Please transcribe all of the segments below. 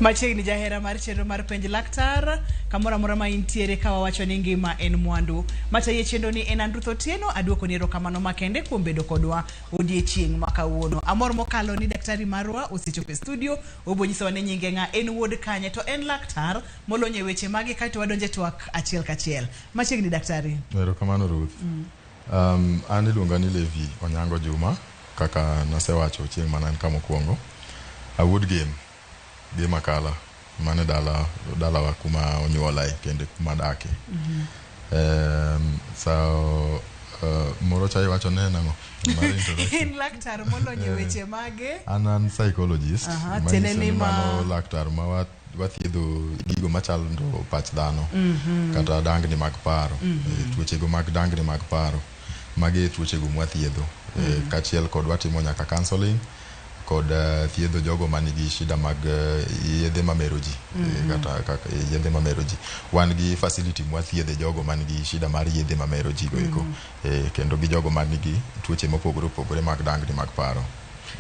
Machiegni jahera mar chenro mar penj laktar kamoro amora ma intiere ka wawacho ni ngima en mwandu. Matayi e chenro ni en Andruth Otieno, aduoko ni erokamano makende kuom bedo kodwa odiechieng' ma kawuono. Amor mokalo ni daktari marwa osechopo e studio, obo nyisowa ni nyinge ng'a, en wuod kanye, to en laktar molony e weche mage kaeto wadonje twak achiel kachiel. Machiegni daktari. Erokamano Ruth. An iluonga ni Levi Onyango Juma kaka nasewacho chieng' mane an ka mokwongo. Awuod Gem, Gem Akala, mano e dala, dalawa kuma onyuolae kendo kuma adake. So moro cha iwacho ne en ang'o? Mar introduction. In laktar molony e weche mage. An psychologist, Aha, tiende manyiso ni ni ma- mano laktar ma wathiedho gigo machando pach dhano kata dangni mag paro, tuochego mag dangni mag paro. Magi e tuochego mwathiedho. Kaachiel kod watimo nyaka counseling kod thiedho jogo manigi shida mag yedhe mamero ji, kata kaka yedhe mamero ji. Wan gi facility mwathiedhe jogo manigi shida mar yedhe mamero ji go eko, kendo gi jogo manigi tuoche mopogore opogore mag dangni mag paro.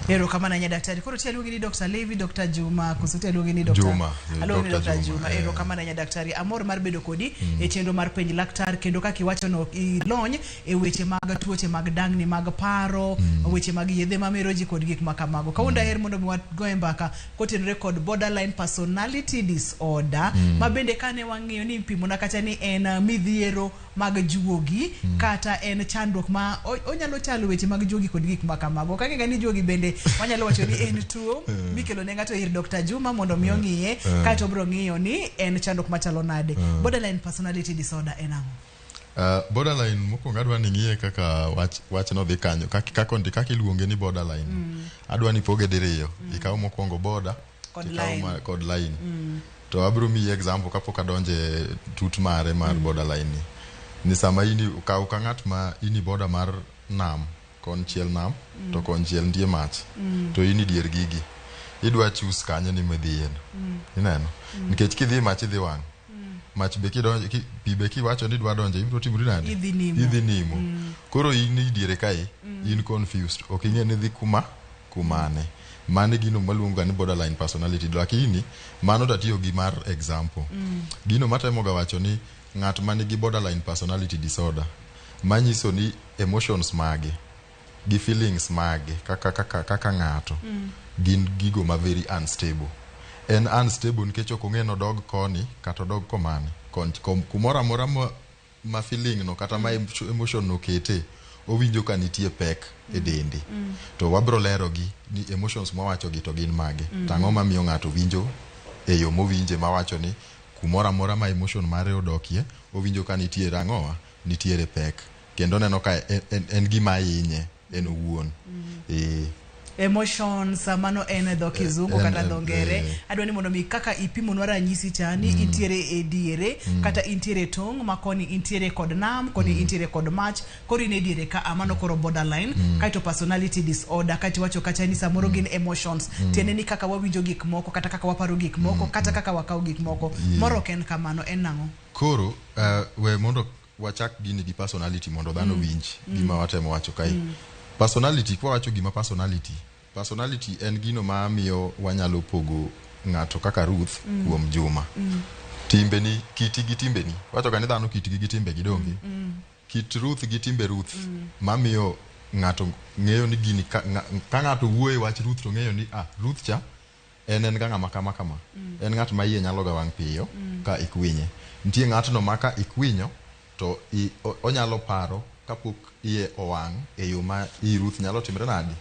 Erokamano ahinya daktari. Koro ti aluongi ni Dr. Levi, Dr. Juma, koso ti aluongi ni Dr. Juma, Aluongi ni Dr. Dr. Juma, Juma. Erokamano ahinya daktari. Amor mar bedo kodi e chenro mar penj laktar kendo kaka iwacho no ilony e weche mag tuoche mag dangni mag paro, weche mag yedhe mamero ji kod gik ma kamago. Kawuono daher mondo mi wagoye mbaka kotenore kod borderline personality disorder ma bende kane wang'iyo ni ipimona kata ni en midhiero mag juogi kata en chandruok ma onyalo chalo weche mag juogi kod gik ma kamago. Ok ang'e ga ni juogi bende wanyalo wacho ni en tuo mikelo ne ng'ato ir Dr. Juma mondo mi ong'iye kaeto obiro ng'iyo ni en chandruok machalo nade. Borderline personality disorder en ang'o? Borderline mokwongo adwa ni ing'iye kaka wach wachno dhi kanyo kaka kaka ondi kaka iluonge ni borderline. Adwa ni ipoge diriyo. Ikaw mokwongo border Kod tikaw line. Kod line. To abiro miyi example kapok adonje tut mare mar borderline ni. Ni sama in kaw ka ng'at ma in i border mar nam konchiel nam to konchiel nitie mach to in i dier gigi idwa choose kanye ni midhiye no. Ineno? Nikech kidhi mach idhi wang'. Mach be kidonjo pi be kiwacho ni idwa donjo ibiro timori nade? Idhi nimo. Idhi nimo. Koro in i diere kae in confused ok ing'e ni idhi kuma kumane. Mano e gino maluongo ga ni borderline personality lakini mano tatiyo gi mar example. Gino matemo ga wacho ni ng'at ma nigi borderline personality disorder manyiso ni emotions mage gi feelings mage kaka kaka kaka ng'ato gin gigo ma very unstable. En unstable nikech ok ong'e ni odog koni kata odog komane. Kumoro amora ma feeling no kata ma emotion no okete owinjo ka nitie pek e dende. To wabro lero gi ni emotions mwawacho gi to gin mage. To ang'o mamiyo ng'ato winjo e yo mowinje mawacho ni kumoro amora ma emotion mare odokie owinjo ka nitiere ang'owa nitiere pek kendo oneno ka en gima hinye en owuon. Emotions mano en e dho kizungu kata dho ngere. Adwa ni mondo mi kaka ipimonwa ranyisi cha ni intiere e diere kata intiere e tong' ma koni intiere kod nam koni intiere kod mach koro in e diere ka a mano koro borderline kaeto personality disorder kaeto iwacho kacha ni samoro gin emotions tiende ni kaka wawinjo gik moko kata kaka waparo gik moko kata kaka wakawo gik moko moro ok en kamano en nang'o? Koro we mondo wachak gini gi personality mondo dhano winj gima watemo wacho kae. Personality, kwawacho gima personality, personality en gino ma miyo wanyalo pogo ng'ato kaka Ruth kuom Juma. Timbeni, kiti gi timbeni. Wacho ga ni dhano kitgi gi timbegi donge? Kit Ruth gi timbe Ruth mamiyo ng'ato ng'eyo ni gini ka ng'ato wuoyo e wach Ruth to ng'eyo ni ah Ruth cha en ga ng'ama kama kama. En ng'at ma iye nyalo ga wang' piyo ka ikwinye. Nitie ng'atno ma ka ikwinyo to onyalo paro kapok iye owang' e yo ma i Ruth nyalo timre nade.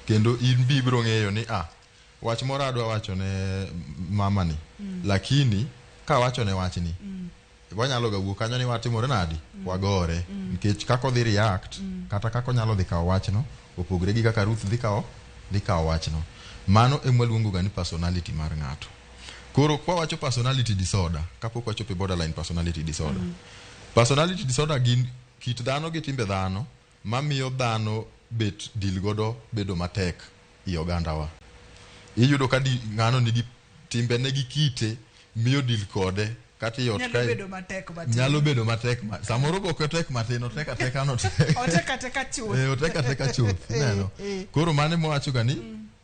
Kendo in bi ibiro ng'eyo ni ah wach moro adwa wacho ne mama ni lakini kawacho ne wachni wanyalo ga wuok kanyo ni watimore nadi wagore nikech kaka odhi react kata kaka onyalo dhi kawo wachno opogre gi kaka Ruth dhi kawo wachno. Mano ema waluongo ga ni personality mar ng'ato. Koro kwa wacho personality disorder kapok wachopo e borderline personality disorder. Personality disorder gin kit dhano gi timbe dhano mamiyo dhano bet deal godo bedo matek i ogandawa. Iyudo ka ng'ano nigi timbene gi kite miyo deal kode kata i ot Nyalo kae bedo matek matin. nyalo bedo matek samoro be ok otek matin, otek ateka no tek. Otek ateka chuth. Otek ateka chuth, ineno. Koro mano ema wacho ga ni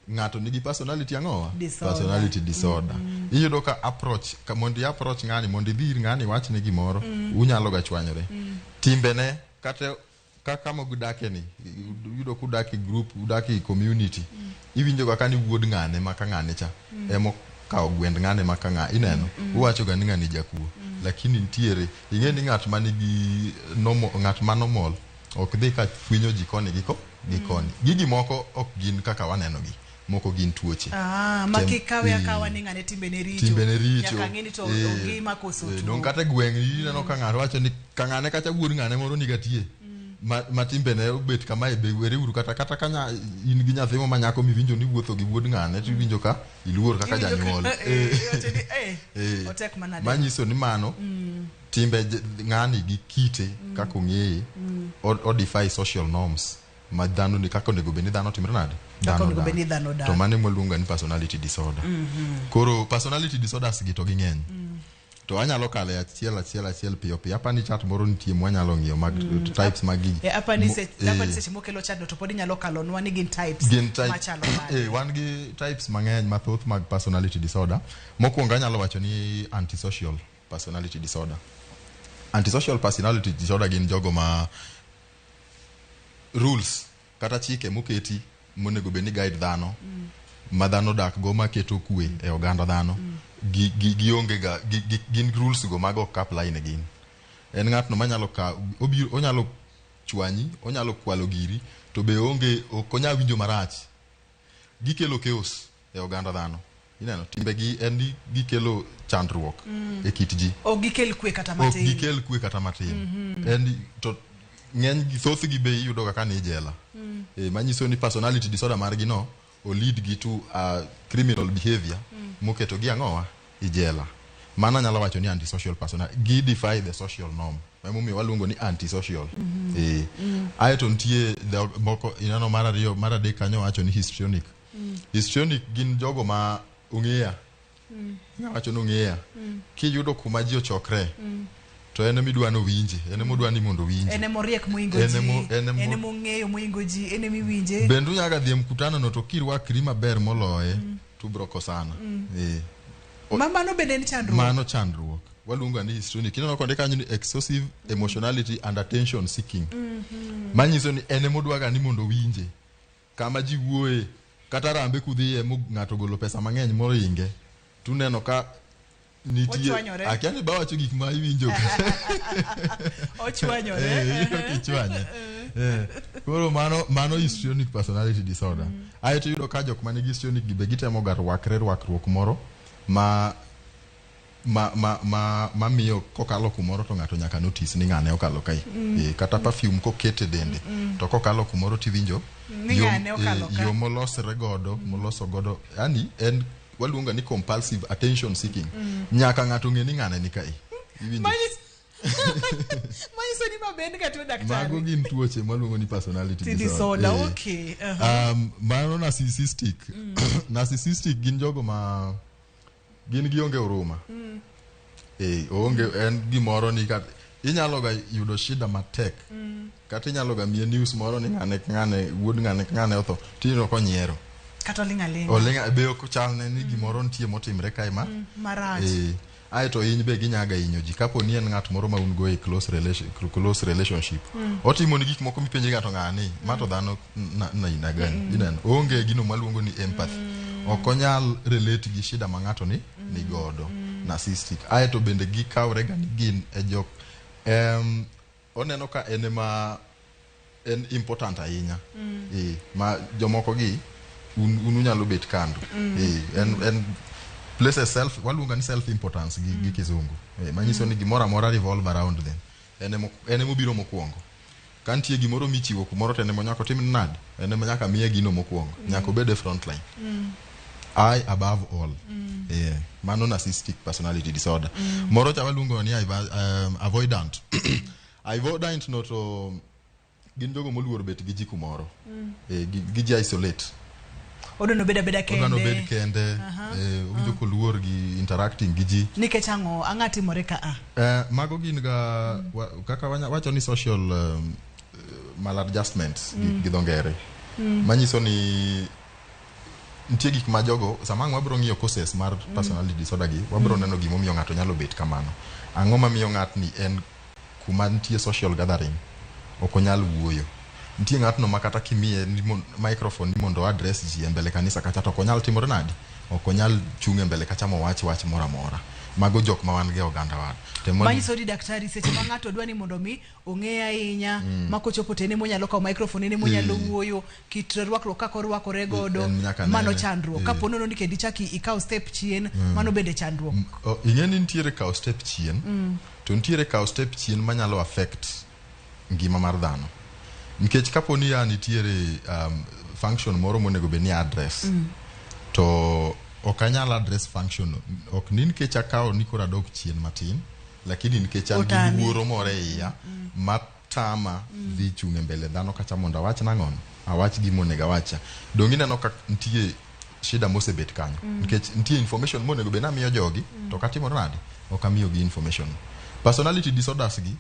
ng'ato nigi personality ang'owa? Disorder. Personality disorder. Iyudo ka approach, ka mondo i approach ng'ani, mondo idhi ir ng'ani iwachne gimoro, unyalo ga chwanyore. Timbene kata kaka mogidake ni, iyudo kudak e group, udak e community, iwinjo ga ka ni wuod ng'ane ma ka ng'ane cha emo kawo gwend ng'ane ma ka ng'a ineno, uwacho ga ni ng'ani jakuo, lakini nitiere ing'e ni ng'at ma nigi nomo, ng'at ma normal ok dhi ka fwenyo ji koni gi gi koni. Gigi moko ok gin kaka waneno gi, moko gin tuoche. Ah, ma kikawe akawa ni ng'ane timbene richo. Timbene richo. Nyaka ng'e ni to ongima koso tuo. Dong kata e gweng' ineno ka ng'ato wacho ni ka ng'ane kacha wuod ng'ane moro niga tie ma timbene obet kamae be were uru kata kata ka in gi nyathi mo ma nyako miwinjo ni wuotho gi wuod ng'ane to iwinjo ka iluor kaka janyuol. Iwacho ni, otek manade. Manyiso ni mano timbe ng'ani gi kite kaka ong'eye o defy social norms ma dhano ni kaka onego bed ni dhano timre nade. Kaka onego bed ni dhano dak. To mano ema ni personality disorder. Koro personality disorders gi to ging'eny, to anyalo kalo e achiel achiel achiel piyo piyo. Apani chat moro nitie mwanyalo ng'iyo mag types mag gigi. Apani apani seche mokelo chat no to pod inyalo kalonwa ni gin types gin type, machalo nade. Wan gi types mang'eny mathoth mag personality disorder. Mokwongo anyalo wacho ni antisocial personality disorder. Antisocial personality disorder gin jogo ma rules kata chike moketi monego bed ni guide dhano, ma dhano dak go, maketo kwe e oganda dhano, gi gionge ga gi, gin rules go mago ok apply ne gin. En ng'atno manyalo ka obiro, onyalo chwanyi, onyalo kwalo giri, to be onge, ok onyal winjo marach. Gikelo chaos e oganda dhano. Ineno timbegi en ni gikelo chandruok e kit ji. Ok gikel kwe kata ok matin. Gikel kwe kata matin. En to ng'eny gi thothgi be iyudo ga ka ni jela. Manyiso ni personality disorder margi no o lead gi to criminal behavior moketo gi ang'owa i jela. Mano anyalo wacho ni antisocial personality gi defy the social norm, emomiyo waluongo ni antisocial. Aeto nitie moko ineno mar ariyo, mar adek kanyo wacho ni histrionic. Histrionic gin jogo ma ong'eya, wacho ni ong'eya kiyudo kuma ji ochokre to en emidwa ni owinje, en emodwa ni mondo owinje. En emoriek moingo ji, en emong'eyo moingo ji, en emiwinje. Bende unyaga dhi e mkutano no to kirwakri maber moloye to ubro kosana. Ma mano bende en chandruok. Mano chandruok waluongo ni histrionic. Ineno konde kanyo ni excessive emotionality and attention seeking, manyiso ni en emodwaga ni mondo owinje kama ji wuoye, kata rambe kudhiye mo ng'ato golo pesa mang'eny moringe tuneno ka nitie Ochwanyore. Akia ni bawacho gik ma iwinjo. Ochwanyore. Iyudo kichwanye. Koro mano histrionic personality disorder. Aeto iyudo ka jok manigi histrionic gi be gitemo ga rwakre rwakruok moro ma mamiyo kokalo kumoro to ng'ato nyaka notice ni ng'ane okalo kae. Kata perfume kokete dende to kokalo kumoro tiwinjo ni ng'ane okalo ka. Yo molosre godo, moloso godo, yani en waluongo ni compulsive attention seeking. Nyaka ng'ato ng'e ni ng'ane ni kae. Iwinjo? Manyiso ni ma be en ga tuo, daktari. Mago gin tuoche mwaluongo ni personality disorder. Disorder. Okay. Mano narcissistic. Narcissistic gin jogo ma gin gionge huruma. Oonge en gimoro ni kat inyalo ga yudo shida matek. Kata inyalo ga miye news moro ni ng'ane ng'ane wuod ng'ane ng'ane otho tiyudo konyiero. Kata oling' aling'a. Olinga be ok chalne ni gimoro nitie motimre kae ma Marach. Aeto hiny be ginyaga hinyo ji kapo ni en ng'at moro ma un go e close relationship, otimo ni gik moko mipenje ng'ato ng'ani ma to dhano na ina gani ineno oonge gino mwaluongo ni empathy, ok onyal relate gi shida ma ng'ato ni godo. Narcissistic aeto bende gikawre ga ni gin e jok oneno ka en ema en important ahinya, ma jomoko gi un unyalo bet kando. En places self waluongo ni self importance gi kizungu, manyiso ni gimoro amora revolve around them. En emobiro mokwongo ka nitie gimoro michiwo kumoro to en ema nyaka otim nade, en ema nyaka miye gino mokwongo, nyaka obed e front line, I above all. Yeah. Mano narcissistic personality disorder. Moro cha waluongo ni avoidant. Avoidant no to gin jogo moluor bet gi ji kumoro. Gi ji isolate. Odwa nobed abeda Odwa nobed kende. Kende. Owinjo koluor gi interacting gi ji. Nikech ang'o? Ang'a timore ka a? Mago gin ga kaka wacho ni social maladjustments gi dho ngere. Manyiso ni Nitie gik ma jogo sama ang' wabiro ng'iyo causes mar personality disorder gi, wabiro neno gimomiyo ng'ato nyalo bet kamano. Ang'o mamiyo ng'atni en kuma nitie social gathering ok onyal wuoyo. Nitie ng'atno ma kata kimiye ni microphone ni mondo address ji e mbele kanisa kacha to ok onyal timore nadi? Ok onyal chung' e mbele kacha mowach wach moro amora. Mago jok ma wan go e oganda wa. Temo ni- Manyiso ni daktari seche ma ng'ato dwa ni mondo mi ong'e ahinya ma kochopo to en emonyalo kawo microphone en emonyalo wuoyo kit rwakruok kaka orwakore godo En nyaka mano nene. chandruok. Kapo nono ni kendo ichak ikaw step chien mano bende chandruok. Ing'e ni nitiere kawo step chien to nitiere kawo step chien manyalo affect ngima mar dhano. Nikech kapo ni ya nitiere function moro monego bed ni address to ok anyal address function no. Ok ni nikech akawo ni koro adok chien matin, lakini nikech an gi Otami. luoro moro e iya matama dhi chung' e mbele dhano kacha mondo awach nang'ono, awach gima onego awacha. Dong' ineno ka nitie shida mosebet kanyo nikech nitie information monego bed ni amiyo jogi to ok atimore nade, ok amiyogi information. Personality disorders gi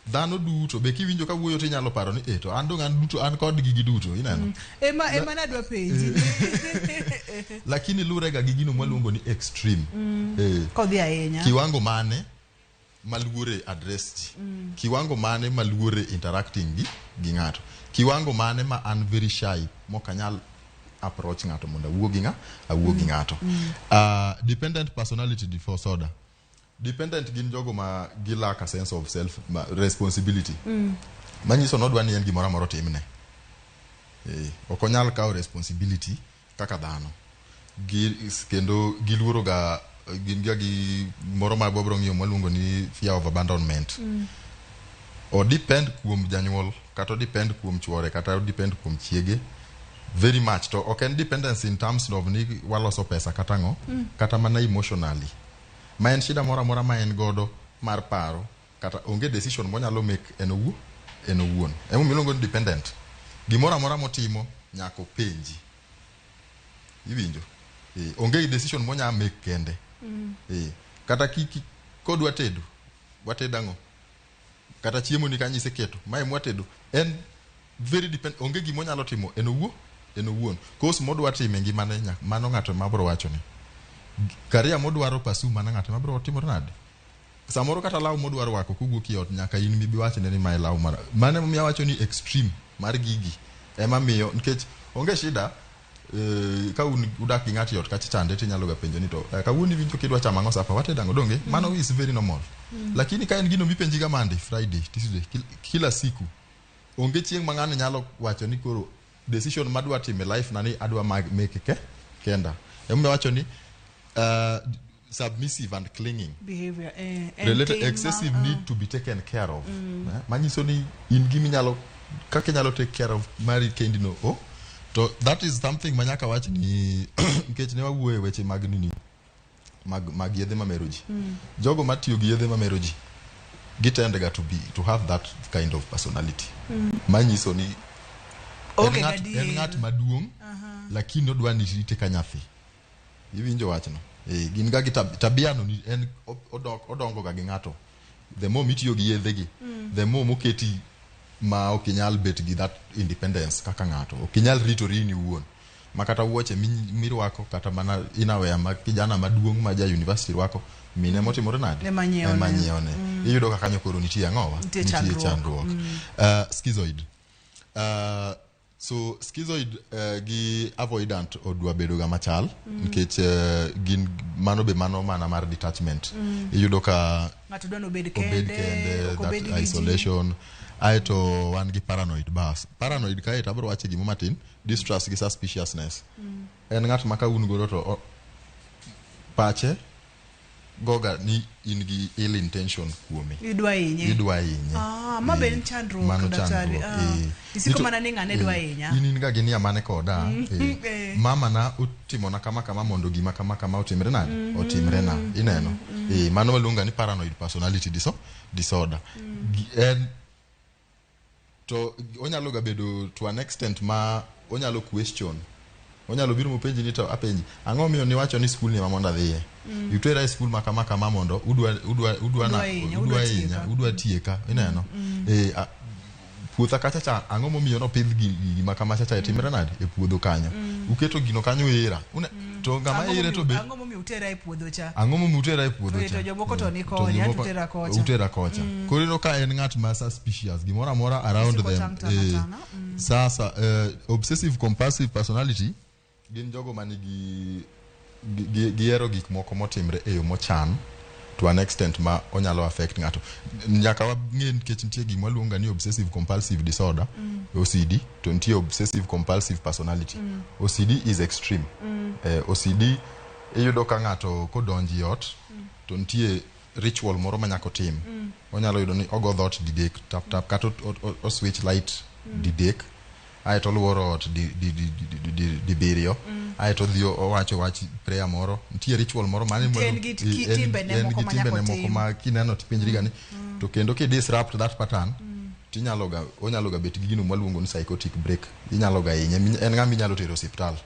dhano duto be kiwinjo ka wuoyo tinyalo paro ni eh to an dong' an duto an kodgi giduto ineno. Ema nadwa penji. Lakini lure ga gi gino mwaluongo ni extreme. Kodhi ahinya. Kiwango mane maluore address ji. Kiwango mane maluore interacting gi ng'ato. Kiwango mane ma an very shy mok anyal approach ng'ato mondo awuo gi ng'a awuo gi ng'ato. Dependent personality disorder. Dependent gin jogo ma gi lack a sense of self responsibility. Manyiso nodwa ni en gimoro amora otimne. Ok onyal kawo responsibility kaka dhano. Kendo giluoro ga gin ga gi moro ma wabiro ng'iyo mwaluongo ni fear of abandonment. O depend kuom janyuol kata o depend kuom chuore kata o depend kuom chiege very much. To ok en dependence in terms of ni waloso pesa kata ang'o, kata mana emotionally. Ma en shida moro amora ma en godo mar paro kata onge decision monyalo make en owuon. Emomiyo iluongo ni dependent. Gimoro amora motimo nyaka openji. Iwinjo? Onge decision monya make kende. Kata kodwa tedo, watedo ang'o? Kata chiemo ni kanyise keto, mae mwatedo. En very depend, onge gima onyalo timo en owuon. Course modwa timo e ngimane mano ng'ato ema biro wachone. Career modwaro pursue mano ng'ato ema biro timore nade? Samoro kata law modwaro rwako kowuok e ot nyaka in mibi wachne ni mae law mar. Mano emomiyo awacho ni extreme mar gigi ema miyo nikech onge shida ka un udak gi ng'ato e ot kacha chande tinyalo ga penjo ni to kawuono iwinjo kidwa chamo ang'o sapa watedo ang'o donge mano is very normal. Lakini ka en gino mipenji ga Monday, Friday, Tuesday, kila siku onge chieng' ma ng'ano nyalo wacho ni koro decision madwa timo e life na ni adwa make kenda. Emomiyo awacho ni submissive and clinging behavior related excessive need to be taken care of. Manyiso ni in gima inyalo kaka inyalo take care of mari kendi no to that is something manyaka wach ni nikech ne wawuoyo e weche mag nini mag yedhe mamero ji. Jogo matiyo gi yedhe mamero ji gitend ga to have that kind of personality. Manyiso ni en ng'at maduong' lakini odwa ni rite ka nyathi. Iwinjo wachno? Gin ga gi tabia no ni en odongo ga gi ng'ato. The more mitiyo gi yedhe gi, the more moketi ma ok inyal bet gi that independence kaka ng'ato. Ok inyal ritori in iwuon. Ma kata wuoche mirwako kata mana inawea ma kijana maduong' ma ja university rwako, mine motimore nade? Ema nyiewone. Ema nyiewone. Iyudo ka kanyo koro nitie ang'owa? Nitie Nitie chandruok. chandruok. Schizoid. So schizoid gi avoidant odwa bedo ga machal nikech gin mano be mano mana mar detachment. Iyudo ka ng'ato dwa ni obed obed kende, kende, ok obed that gi ji. isolation. Aeto wan gi paranoid bas. Paranoid kae to abiro wacho gimo matin, distrust gi suspiciousness. En ng'at ma ka un godo to pache goga ni in gi ill intention kuome. Idwa hinye. Idwa hinye. Ma be en chandruok, Mano daktari. chandruok, Isiko mana ni ng'ane dwa hinya. In ga gi nia mane koda. Mama na otimona kama kama mondo gima kama kama otimre nade? Otimre na. Ineno? Mano waluongo ni paranoid personality disorder. En to onyalo ga bedo to an extent ma onyalo question. Onyalo biro mopenji ni to apenji, ang'o miyo niwacho ni skul ni ema mondo adhiye? Itera e skul ma kama kama mondo udwa Udwa hinya, udwa udwa hinya, tieka. udwa tieka, ineno? Puotha kacha cha ang'o momiyo nopidh gima kama cha cha e timre nade e puodho kanyo. Uketo gino kanyo era. To ng'ama ere to be ang'o momiyo utera e puodho cha? Ang'o momiyo utera e puodho cha? To jomoko to ni koni, utera kocha. Utera kocha. Koro ineno ka en ng'at ma suspicious, gimoro amora around them. Sasa obsessive compulsive personality gin jogo manigi gihero gik moko motimre e yo mochan to an extent ma onyalo affect ng'ato. Nyaka wang'e nikech nitie gima waluongo ni obsessive compulsive disorder, OCD, to nitie obsessive compulsive personality. OCD is extreme. OCD iyudo ka ng'ato kodonjo e ot to nitie ritual moro ma nyaka otim. Onyalo yudo ni ogo dhoot didek tap tap kata o switch light didek aeto oluoro ot dibiriyo aeto odhi owacho wach prayer moro. Nitie ritual moro mane En gi timbene moko ma nyaka otim. Ma kineno tipenjri ga ni to kendo ki disrupt that pattern tinyalo ga onyalo ga bet gi gino mwaluongo ni psychotic break. Inyalo ga hinye, en ng'ama inyalo tero osiptal.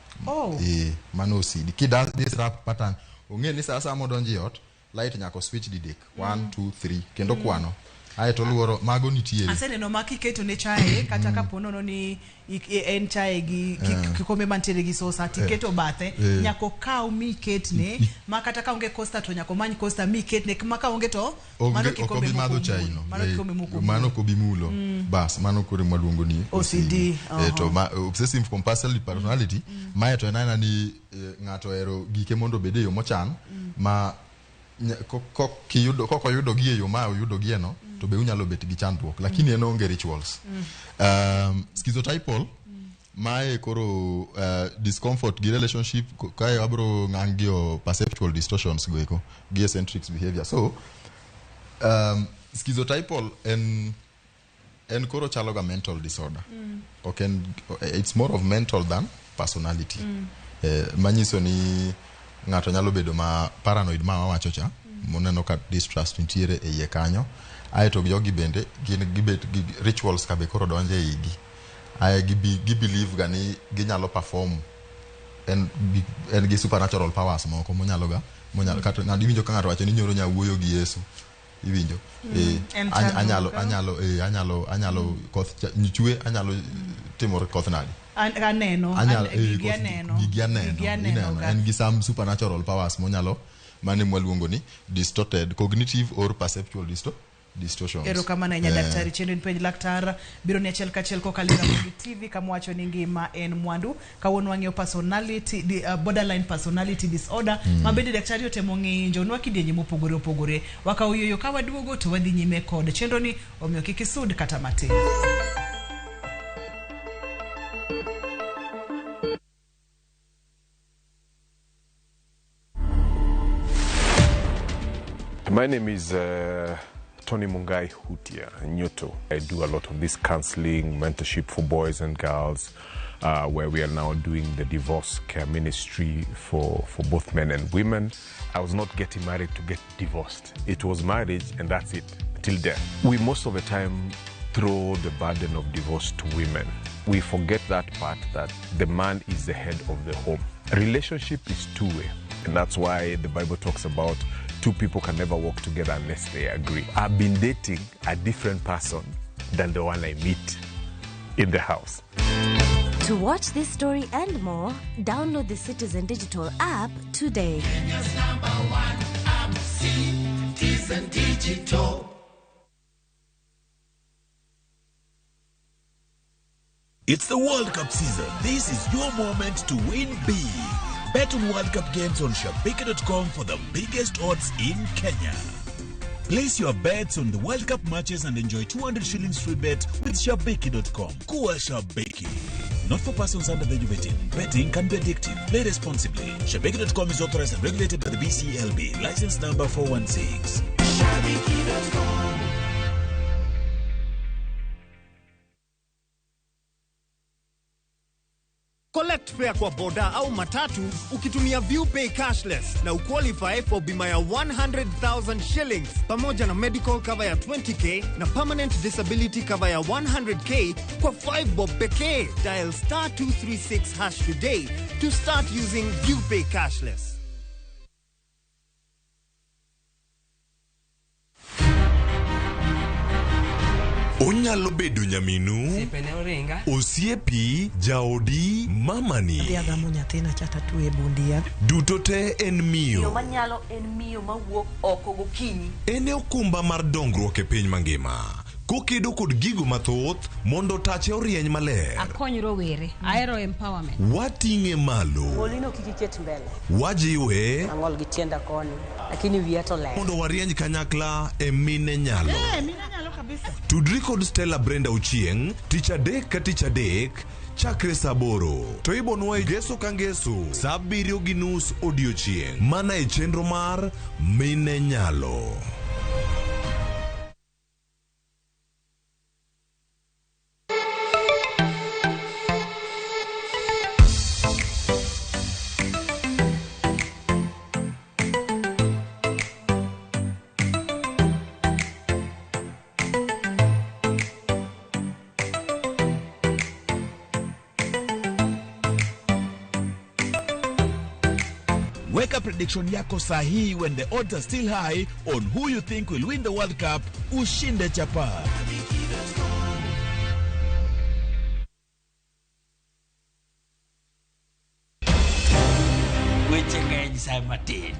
Mano OCD. Ki disrupt pattern ong'e ni sa asaya modonjo e ot light nyaka switch didek 1 2 3 kendo kwano aeto oluoro mago nitiere. Aseneno ma kiketo ne chae kata kapo nono ni en chae gi kikombe mantiere gi sosa tiketo bathe nyaka okaw miketne ma kata ka onge costa to nyaka omany costa miketne ma ka onge to mano kikombe moko chaino mano ok obi mulo. Bas mano koro mwaluongo ni OCD. To ma obsessive compulsive personality mae to en aena ni ng'ato ohero gike mondo obed e yo mochan ma kok oyudo gi e yo ma oyudo gi eno to be unyalo bet gi chandruok, lakini en onge rituals. Schizotypal mae koro discomfort gi relationship kae wabro ng'ang'io perceptual distortions go eko gi eccentric behavior. So schizotypal en koro chalo ga mental disorder. Okay, it's more of mental than personality. Manyiso ni ng'ato nyalo bedo ma paranoid ma wawacho cha moneno ka distrust nitiere e iye kanyo. Aeto jogi bende gin gibet gi rituals ka be koro donjo e igi. Ae gi believe ga ni ginyalo perform en gi supernatural powers moko monyalo ga monyalo kata ng'ato iwinjo ka ng'ato wacho ni nyoro nya wuoyo gi Yesu. Iwinjo anyalo koth chwe anyalo timo koth nadi aneno gigi aneno en gi some supernatural powers monyalo mane mwaluongo ni distorted cognitive or perceptual distortions. Erokamano ahinya daktari. Chenro en Penj Laktar biro ni achiel kachiel kokalo e Ramogi TV kama wacho ni ngima en mwandu. Kawuono wang'iyo personality borderline personality disorder ma bende daktari otemo ng'injonwa kidienje mopogore opogore. Wakawo yueyo ka waduogo to wadhi nyime kod chenro ni, omiyo kik isud kata matin. My name is Tony Mungai Hutia Nyoto. I do a lot of this counseling, mentorship for boys and girls, where we are now doing the divorce care ministry for both men and women. I was not getting married to get divorced. It was marriage and that's it, till death. We most of the time throw the burden of divorce to women. We forget that part, that the man is the head of the home. Relationship is two-way, and that's why the Bible talks about two people can never walk together unless they agree. I've been dating a different person than the one I meet in the house. To watch this story and more, download the Citizen Digital app today. Kenya's #1 app, Citizen Digital. It's the World Cup season. This is your moment to win big. Bet on World Cup games on Shabiki.com for the biggest odds in Kenya. Place your bets on the World Cup matches and enjoy 200 shillings free bet with Shabiki.com. Kuwa Shabiki. Not for persons under the age of 18. Betting can be addictive. Play responsibly. Shabiki.com is authorized and regulated by the BCLB. License number 416. Shabiki.com. Collect fare kwa boda au matatu ukitumia ViewPay cashless na uqualify for bima ya 100,000 shillings pamoja na medical cover ya 20k na permanent disability cover ya 100k kwa 5 bob pekee. Dial star 236 hash today to start using ViewPay cashless. Onyalo bedo nyaminu, Osiepene oringa. osiepi, jaodi, mamani. Adhi agamo nyathina cha tatwe e bund yath. Duto te en Miyo miyo. manyalo en miyo mawuok oko gokinyi. En e okumba mar dongruok e piny mangima. Kokedo kod gigo mathoth mondo tache orieny maler. Akony rowere. Ahero empowerment. Wating'e malo. Golino kik iket mbele. Wajiwe Ang'ol gi tienda koni, lakini wiya to ler. mondo warieny kanyakla e mine nyalo. Mine nyalo kabisa. Tudri kod Stella Brenda Ochieng' tich adek ka tich adek chakre saa aboro to ibonwa e ngeso ka ngeso saa abiriyo gi nus odiochieng' mana e chenro mar Mine Nyalo. Weka prediction yako sahihi when the odds are still high on who you think will win the World Cup. Ushinde chapa. Weche ng'eny sa matin.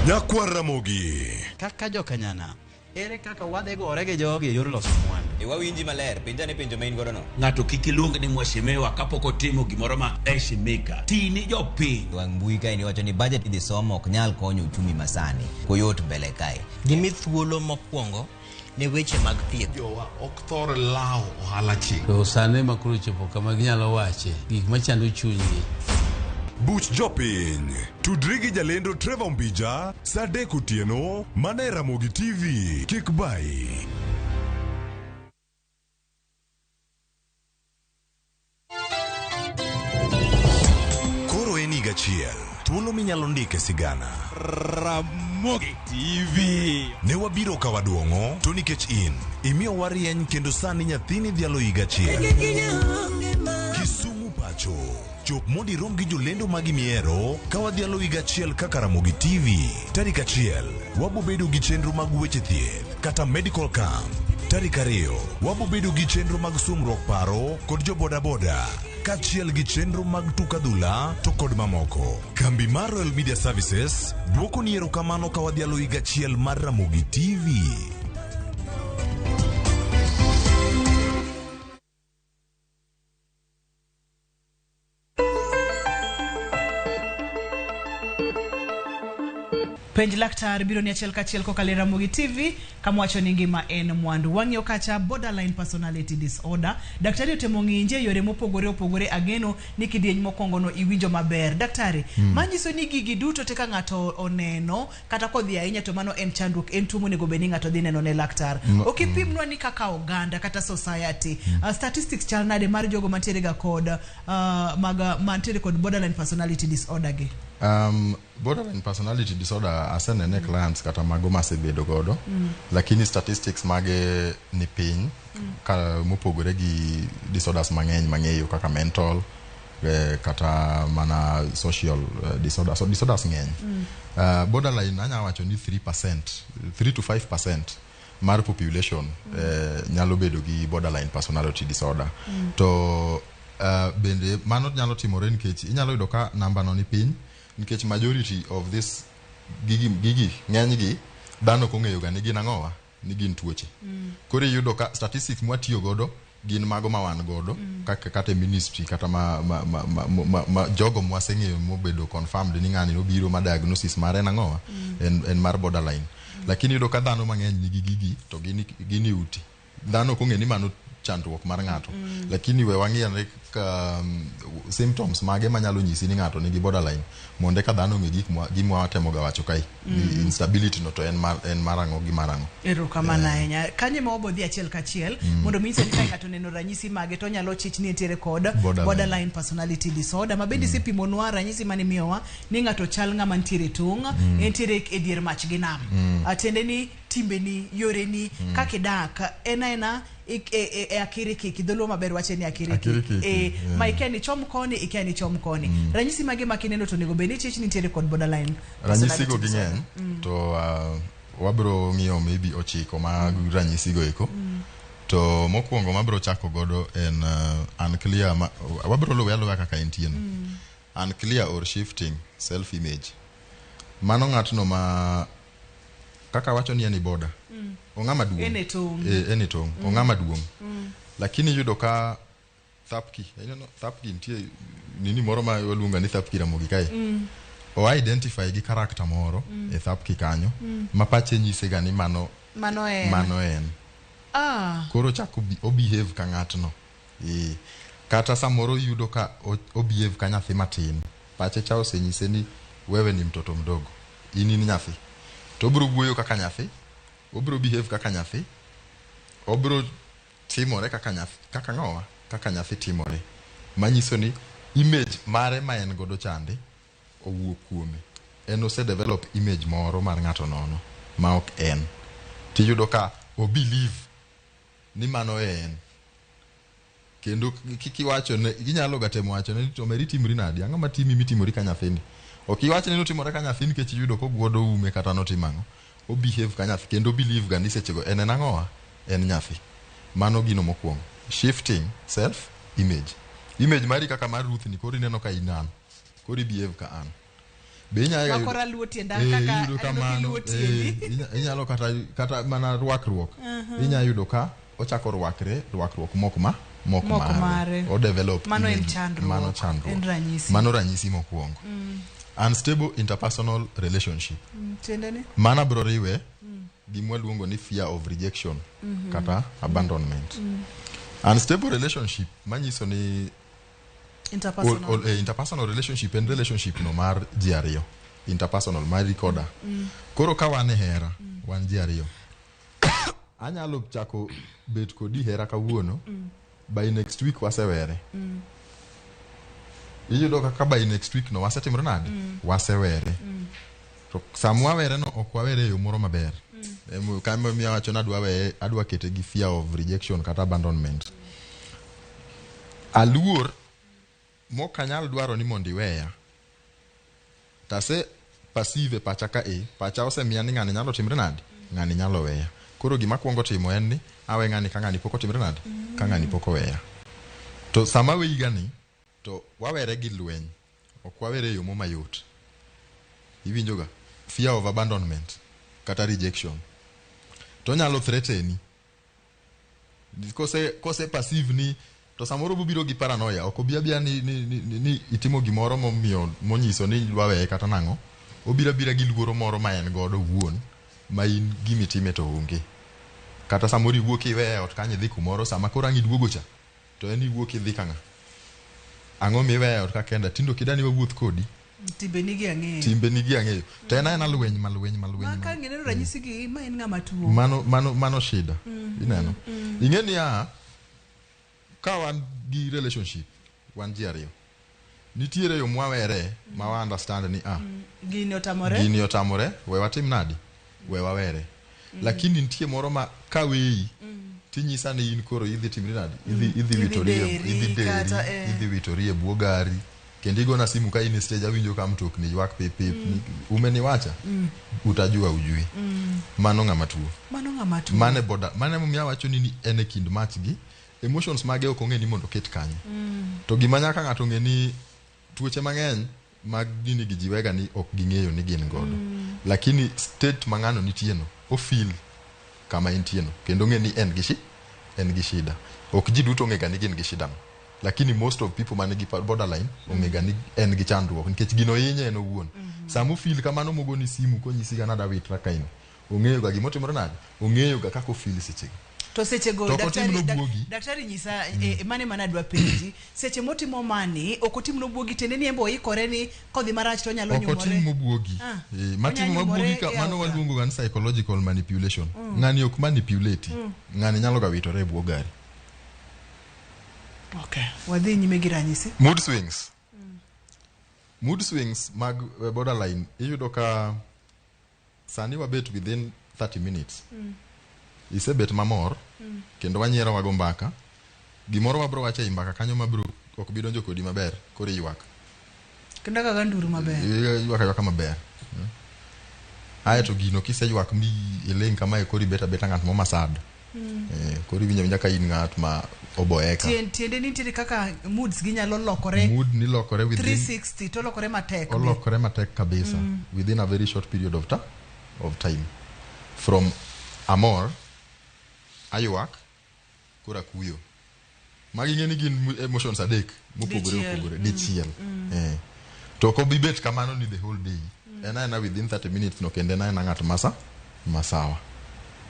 Nyakwar Ramogi. Kaka jokanyana, ere kaka wadhi gore gi jogi e yor loso mwandu? E wawinji maler, penja ne penjo ma in godo no. Ng'ato kik iluong ni mheshimiwa kapok otimo gimoro ma heshimika. Ti ni jopiny. Wang' mbui kae niwacho ni budget idhi somo ok nyal konyo uchumi masani. Koyot mbele kae. Gimi thuolo mokwongo ne weche mag thieth. Jowa ok thor lawo ohala chik. To sani ma koro chopo kama ginyalo wache gik machando chunygi. Buch jopiny. Tudri gi jalendo Trevor Mbija saa adek otieno mana e Ramogi TV. Kik bayi. Koro en higa achiel. Thuolo minyalo ndike sigana. Ramogi TV. Ne wabiro ka waduong'o to nikech in imiyo warieny kendo sani nyathini dhialo higa achiel. Kisumu pacho. Chop mondo irom gi jolendo magi miero ka wadhialo higa achiel kaka Ramogi TV. Tarik achiel, wabobedo gi chenro mag weche thieth kata medical camp. Tarik ariyo, wabobedo gi chenro mag sumruok paro kod jo bodaboda kaachiel gi chenro mag tuk adhula to kod mamoko. Kambi mar Royal Media Services dwoko ni erokamano ka wadhialo higa achiel mar Ramogi TV. Penj laktar biro ni achiel kachiel kokalo e Ramogi TV kama wacho ni ngima en mwandu. Wang'iyo kacha borderline personality disorder. Daktari otemo ng'inje e yore mopogore opogore ageno ni kidieny mokwongo no iwinjo maber. Daktari, manyiso ni gigi duto te ka ng'ato oneno kata kodhi ahinya to mano en chandruok, en tuo monego bed ni ng'ato dhi neno ne laktar. Ok ipimnwa ni kaka oganda kata society, statistics chal nade mar jogo mantiere ga kod mag mantiere kod borderline personality disorder gi? Borderline personality disorder asenene clients kata mago masebedo godo lakini statistics mage ni piny ka mopogore gi disorders mang'eny mang'eyo kaka mental kata mana social disorders. So disorders ng'eny. Borderline anya wacho ni 3%, 3 to 5% mar population nyalo bedo gi borderline personality disorder. To bende mano nyalo timore nikech inyalo yudo ka namba no ni piny nikech majority of this gigi ng'eny gi dhano ok ong'eyo ga ni gin ang'owa ni gin tuoche. Koro iyudo ka statistics mwatiyo godo gin mago ma wan godo kaka kata e ministry kata ma jogo mwaseng'eyo mobedo confirmed ni ng'ani nobiro ma diagnosis mare en ang'owa en mar borderline. Lakini iyudo ka dhano mang'eny nigi gigi to gin e uti. Dhano ok ong'e ni mano chandruok mar ng'ato. Lakini we wang'i ane ka symptoms mage manyalo nyisi ni ng'ato nigi borderline mondo eka dhano ong'e gik gima watemo ga wacho kae. Ni instability no to en mar ang'o gi mar ang'o. Erokamano ahinya. Kanyo ema wabodhi achiel kachiel mondo mi nyise ni ka ng'ato oneno ranyisi mage to onyalo chich ni entiere kod borderline personality disorder. Ma bende isepimonwa ranyisi mane imiyowa ni ng'ato chal ng'ama nitiere tong', entiere e dier mach gi nam. Tiende ni timbeni, yoreni, kaka idak en aena e akirikiki. Dholuo maber wache ni akirikiki. Ma ikia ni chom koni, ikia ni chom koni. Ranyisi mage ma kineno to onego bed ni chich nitiere kod borderline Ranyisi go gi ng'eny to wabro ng'iyo maybe ochiko mag ranyisi go eko. To mokwongo mabro chako godo en unclear ma, wabro luwe aluwa kaka entie no. Unclear or shifting self image. Mano ng'atno ma kaka wacho ni en e border. Ong'ama duong'. En e tong'. Eh, en e tong'. Ong'ama duong'. Lakini iyudo ka thapki, ineno thapki nitie nini moro ma waluongo ni thapki Ramogi kae. O identify gi character moro e thapki kanyo ma pache nyise ga ni mano Mano en. mano en. Ah. Koro chako o behave ka ng'atno. Eh. Kata samoro iyudo ka o behave ka nyathi matin. Pache cha osenyise ni wewe ni mtoto mdogo. In in nyathi. To obiro wuoyo kaka nyathi, obiro behave kaka nyathi, obiro timore kaka nyathi, kaka ng'owa, kaka nyathi timore. Manyiso ni image mare ma en godo chande owuok kuome. En ose develop image moro mar ng'ato nono ma ok en. Tiyudo ka o believe ni mano e en. Kendo kik iwacho ne inyalo ga temo wacho ne ni to Mary timri nadi? Ang'o matimi mitimori ka nyathini? Ok iwach ni notimore ka nyathi nikech iyudo koguodo ume kata notimo ang'o. O behave ka nyathi kendo o believe ga ni sechego en en ang'owa? En nyathi. Mano gino mokwongo. Shifting self image. Image mari kaka mar Ruth ni koro ineno ka in an. Koro i behave ka an. Be inyalo ga yudo- Makora luo tienda Eh, kaka iyudo aneno kamano, kiluo eh, tiendi. inyalo kata mana rwakruok. Inyalo yudo ka ochako rwakre rwakruok mok ma mok Mok mare. mare. O develop Mano en image. chandruok. Mano chandruok. En ranyisi. Mano ranyisi mokwongo. Unstable interpersonal relationship. Tiende ni? Mano bro riwe gima waluongo ni fear of rejection kata abandonment. Unstable relationship manyiso ni Interpersonal. Interpersonal relationship en relationship no mar ji ariyo. Interpersonal mari koda. Koro ka wan e hera, wan ji ariyo. Anyalo chako bet kodi hera kawuono, by next week wasewere. Iyudo kaka by next week no wasetimore nade? Wasewere. To sama wawere no ok wawere e yo moro maber. Kama miyo awacho ni adwa weye, adwa kete gi fear of rejection kata abandonment. Aluor mok anyal dwaro ni mondo iweya. Tase perceive e pacha ka e, pacha osemiya ni ng'ani nyalo timre nade? Ng'ani nyalo weya. Koro gima kwongo timo en ni awe ng'ani ka ng'ani pok otimre nade? Ka ng'ani pok oweya. To sama weyiga ni, to wawere gi lweny. Ok wawere e yo mo mayot. Iwinjoga? Fear of abandonment kata rejection. To onyalo threateni. Kose perceive ni to samoro obiro gi paranoia. Ok obi abia ni itimo gimoro momiyo monyiso ni idwa weye kata nang'o. Obiro abira gi luoro moro ma en godo owuon ma in gimitime to onge. Kata samoro iwuok iweye e ot kanyo idhi kumoro sama koro ang' iduogo cha to en iwuok idhi kang'a. Ang'o miweya e ot ka kenda? Tindo kida ni wawuoth kodi. Timbe nigi ang'eyo. Timbe nigi ang'eyo. To en aena lweny ma lweny ma lweny. Ma ka ngineno ranyisi gi ma en ng'ama tuo. Mano shida. Ineno. Ing'e niya, ka wan gi relationship, wan ji ariyo. Nitiere yo mwawere ma wa understand ni Gini otamore. Gini otamore, we watim nadi? We wawere. Lakini nitie moro ma ka weyi tinyisa ni in koro idhi timri nadi? Idhi witori idhi deri, idhi witori e bwo gari. Kendo igona simu ka in e stage awinjo ka mtokni ywak pip pip. Umeniwacha? Utajua ujui. Mano ng'ama tuo. Mano ng'ama tuo. Mane boda, mane momiyo awacho ni en e kind mach gi emotions mage ok ong'e ni mondo oket kanye. To gima nyaka ng'ato ong'e ni tuoche mang'eny mag gini gi jiwega ni ok ging'eyo ni gin godo. Lakini state ma ng'ano nitie no, o feel kama entie no kendo ong'e ni en gi shida. Ok ji duto ong'e ga ni gin gi shida no. Lakini most of people man gi borderline ong'e ga ni en gi chandruok nikech gino hinye en owuon. Sama o feel kamano mogoni simu konyisi ga nada witra kaino. Ong'eyo ga gimotimore nade? Ong'eyo ga kaka o feel sechego. To sechego daktari nyisa mane mana adwa penji. Seche motimo mani ok otim nobuogi tiende ni embo oikore ni kodhi marach to onyalo nyumore. Ok otim mobuogi. Matimo mabuogi ka mano waluongo ga ni psychological manipulation. Ng'ani ok manipulate. Ng'ani nyalo ga witore e bwo gari. Okay. Wadhi nyime gi ranyisi. Mood swings. Mood swings mag borderline iyudo ka sani wabet within 30 minutes. Isebet mamor kendo wanyiero wago mbaka. Gimoro wabro wacho ei mbaka kanyo mabro ok bi donjo kodi maber koro iywak. Kendo kaka nduru maber. Iywak aywaka maber. Ae to gino kiseywak mi iling' kamae koro ibet abeta ng'at mo masad. Koro iwinjo awinja ka in ng'at ma oboeka. Tiende ni nitiere kaka moods gi nyalo lokore. Mood ni lokore within 360 to lokore matek. Olokore matek kabisa. Within a very short period of time. From amor, aywak, koro akuyo. Magi ng'eni gin emotions adek mopogore opogore dichiel. To ok obi bet kamano ni the whole day. En aena within 30 minutes no kendo en aena ng'at masawa.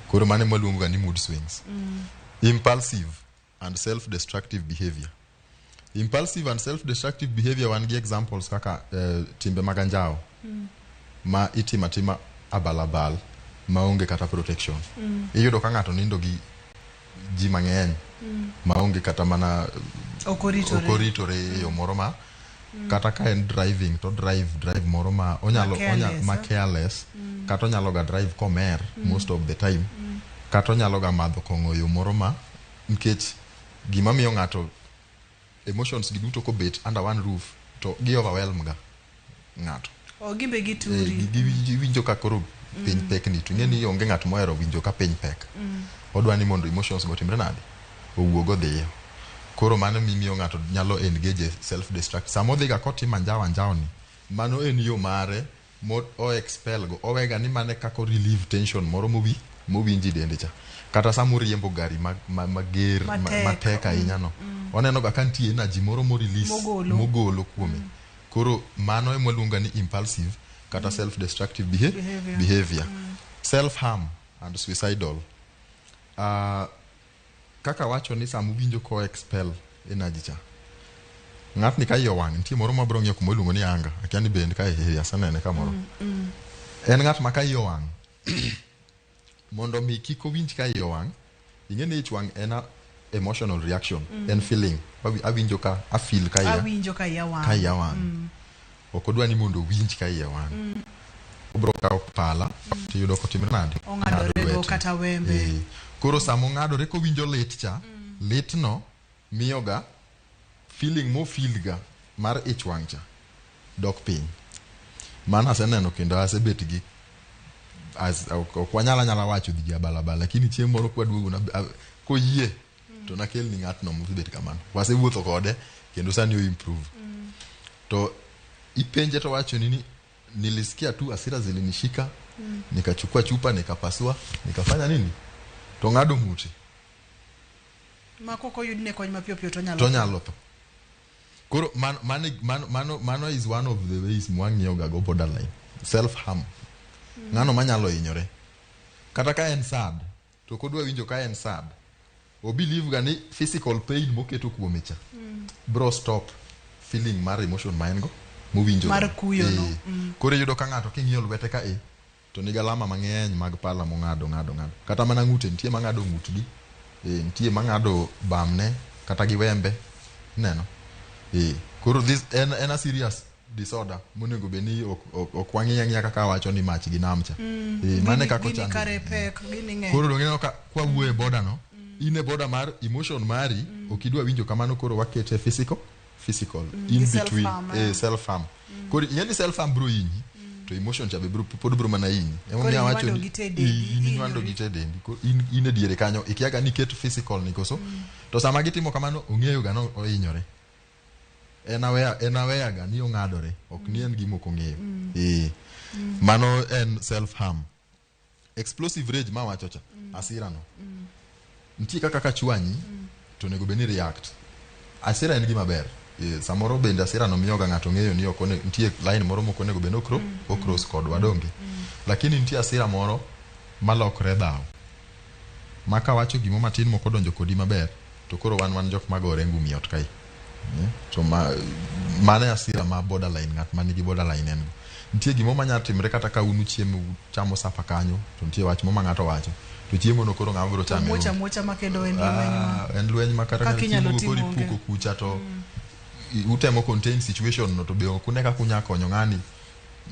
Koro mano ema waluongo ga ni mood swings. Impulsive and self-destructive behavior. Impulsive and self-destructive behavior wan gi examples kaka timbe mag anjawo ma itimo atima abalabal maonge kata protection. Iyudo ka ng'ato nindo gi ji mang'eny maonge kata mana okoritore e yo moro ma kata ka en driving to drive moro ma onyalo ma careless, kata onyalo ga drive komer most of the time, kata onyalo ga madho kong'o yo moro ma nikech gima miyo ng'ato emotions gi duto kobet under one roof to gi overwhelm ga ng'ato. Gimbe gituri. Giwinjo ka koro piny pek ni to ing'e ni onge ng'at mohero winjo ka piny pek. Odwa ni mondo emotions go timre nade? Owuog odhiyo. Koro mano mimiyo ng'ato nyalo engage self destruct. Sama odhi ga kotimo anjawo ni, mano en yo mare mo o expel go. Owega ni mane kako relieve tension moro mowinji dende cha. Kata sama oriembo gari mager matek ahinya no. Oneno ga ka nitie energy moro mo release mogolo kuome. Koro mano ema waluongo ni impulsive kata self destructive behavior. Self harm and suicidal. Kaka wacho ni sama uwinjo ko expel energy cha, ng'atni ka iye owang' nitie moro mabiro ng'iyo kuma iluongo ni anga, akia ni bende ka asenene kamoro. En ng'at ma ka iye owang' mondo mi kik owinj ka iye owang', ing'e ni ich wang' en a emotional reaction, en feeling. Awinjo ka afeel ka iye wang'. Ok odwa ni mondo owinj ka iye wang'. Obiro kawo pala tiyudo kotimre nade? Ong'adore kata wembe. Koro sama ong'adore kowinjo lit cha, litno miyoga feeling mofeel ga mar ich wang' cha dok piny. Mano aseneno kendo asebet gi ok wanyal anyala wacho dhi abalabala, lakini chieng' moro kwaduogo koyie to nakelni ng'atno mosebet kamano. Wasewuotho kode kendo sani o improve. To ipenje to wacho ni nilisikia tu hasira zilinishika, nikachukua chupa nikapasua, nikafanya nini? To ng'ado ng'ute. Ma koko yudne kony mapiyo piyo to onyalo tho. Koro mano is one of the ways mwang'iyo ga go borderline. Self harm. Ng'ano manyalo hinyore. Kata ka en sad, to kodwa winjo ka en sad, o believe ga ni physical pain moketo kuome cha bro stop feeling mar emotion ma en go mowinjo mar kuyo no. Koro iyudo ka ng'ato king'iyo lwete ka to nigi alama mang'eny mag pala mong'ado. Kata mana ng'ute nitie mang'ado ng'utgi, nitie mang'ado bamne kata gi wembe, ineno. Koro this en a serious disorder monego bed ni ok wang'iyo ang'iya kaka wacho ni mach gi nam cha. Mane kaka ochando. Koro dong ineno ka kwa wuoyo e border no, in e border mar emotion mari, ok idwa winjo kamano, koro wakete physical in between self harm. Koro ing'e ni self harm bro hinyi, to emotion cha be pod bro mana hinyi. Emomiyo awacho ni inywando gi te dendi. In e diere kanyo ikia ga ni ket physical ni koso. To sama gitimo kamano ong'eyo ga no ohinyore. En aware ga ni ong'adore, ok ni en gima ok ong'eyo. Mano en self harm. Explosive rage ma wacho cha, hasira no. Nitie kaka kachwanyi to onego bed ni react. Hasira en gima ber. Samoro bende hasira no miyo ga ng'ato ng'eyo ni ok nitie line moro mok onego bed ni okross kodwa donge. Lakini nitie hasira moro malokre dhaw. Ma kawacho gimo matin mok odonjo kodi maber to koro wan jok magore ngumi ot kae. To mano e hasira ma borderline, ng'at manigi borderline en go. Nitie gimo manyalo timre kata ka unu chiemo chamo sapa kanyo to nitie wach moro ma ng'ato wacho to chiemo no koro ng'ama biro chame. Muocha ma kendo en lweny ma. En lweny ma kata chiemo koro ipuko kucha to utemo contain situation no to be ok une kaka unya konyo ng'ani.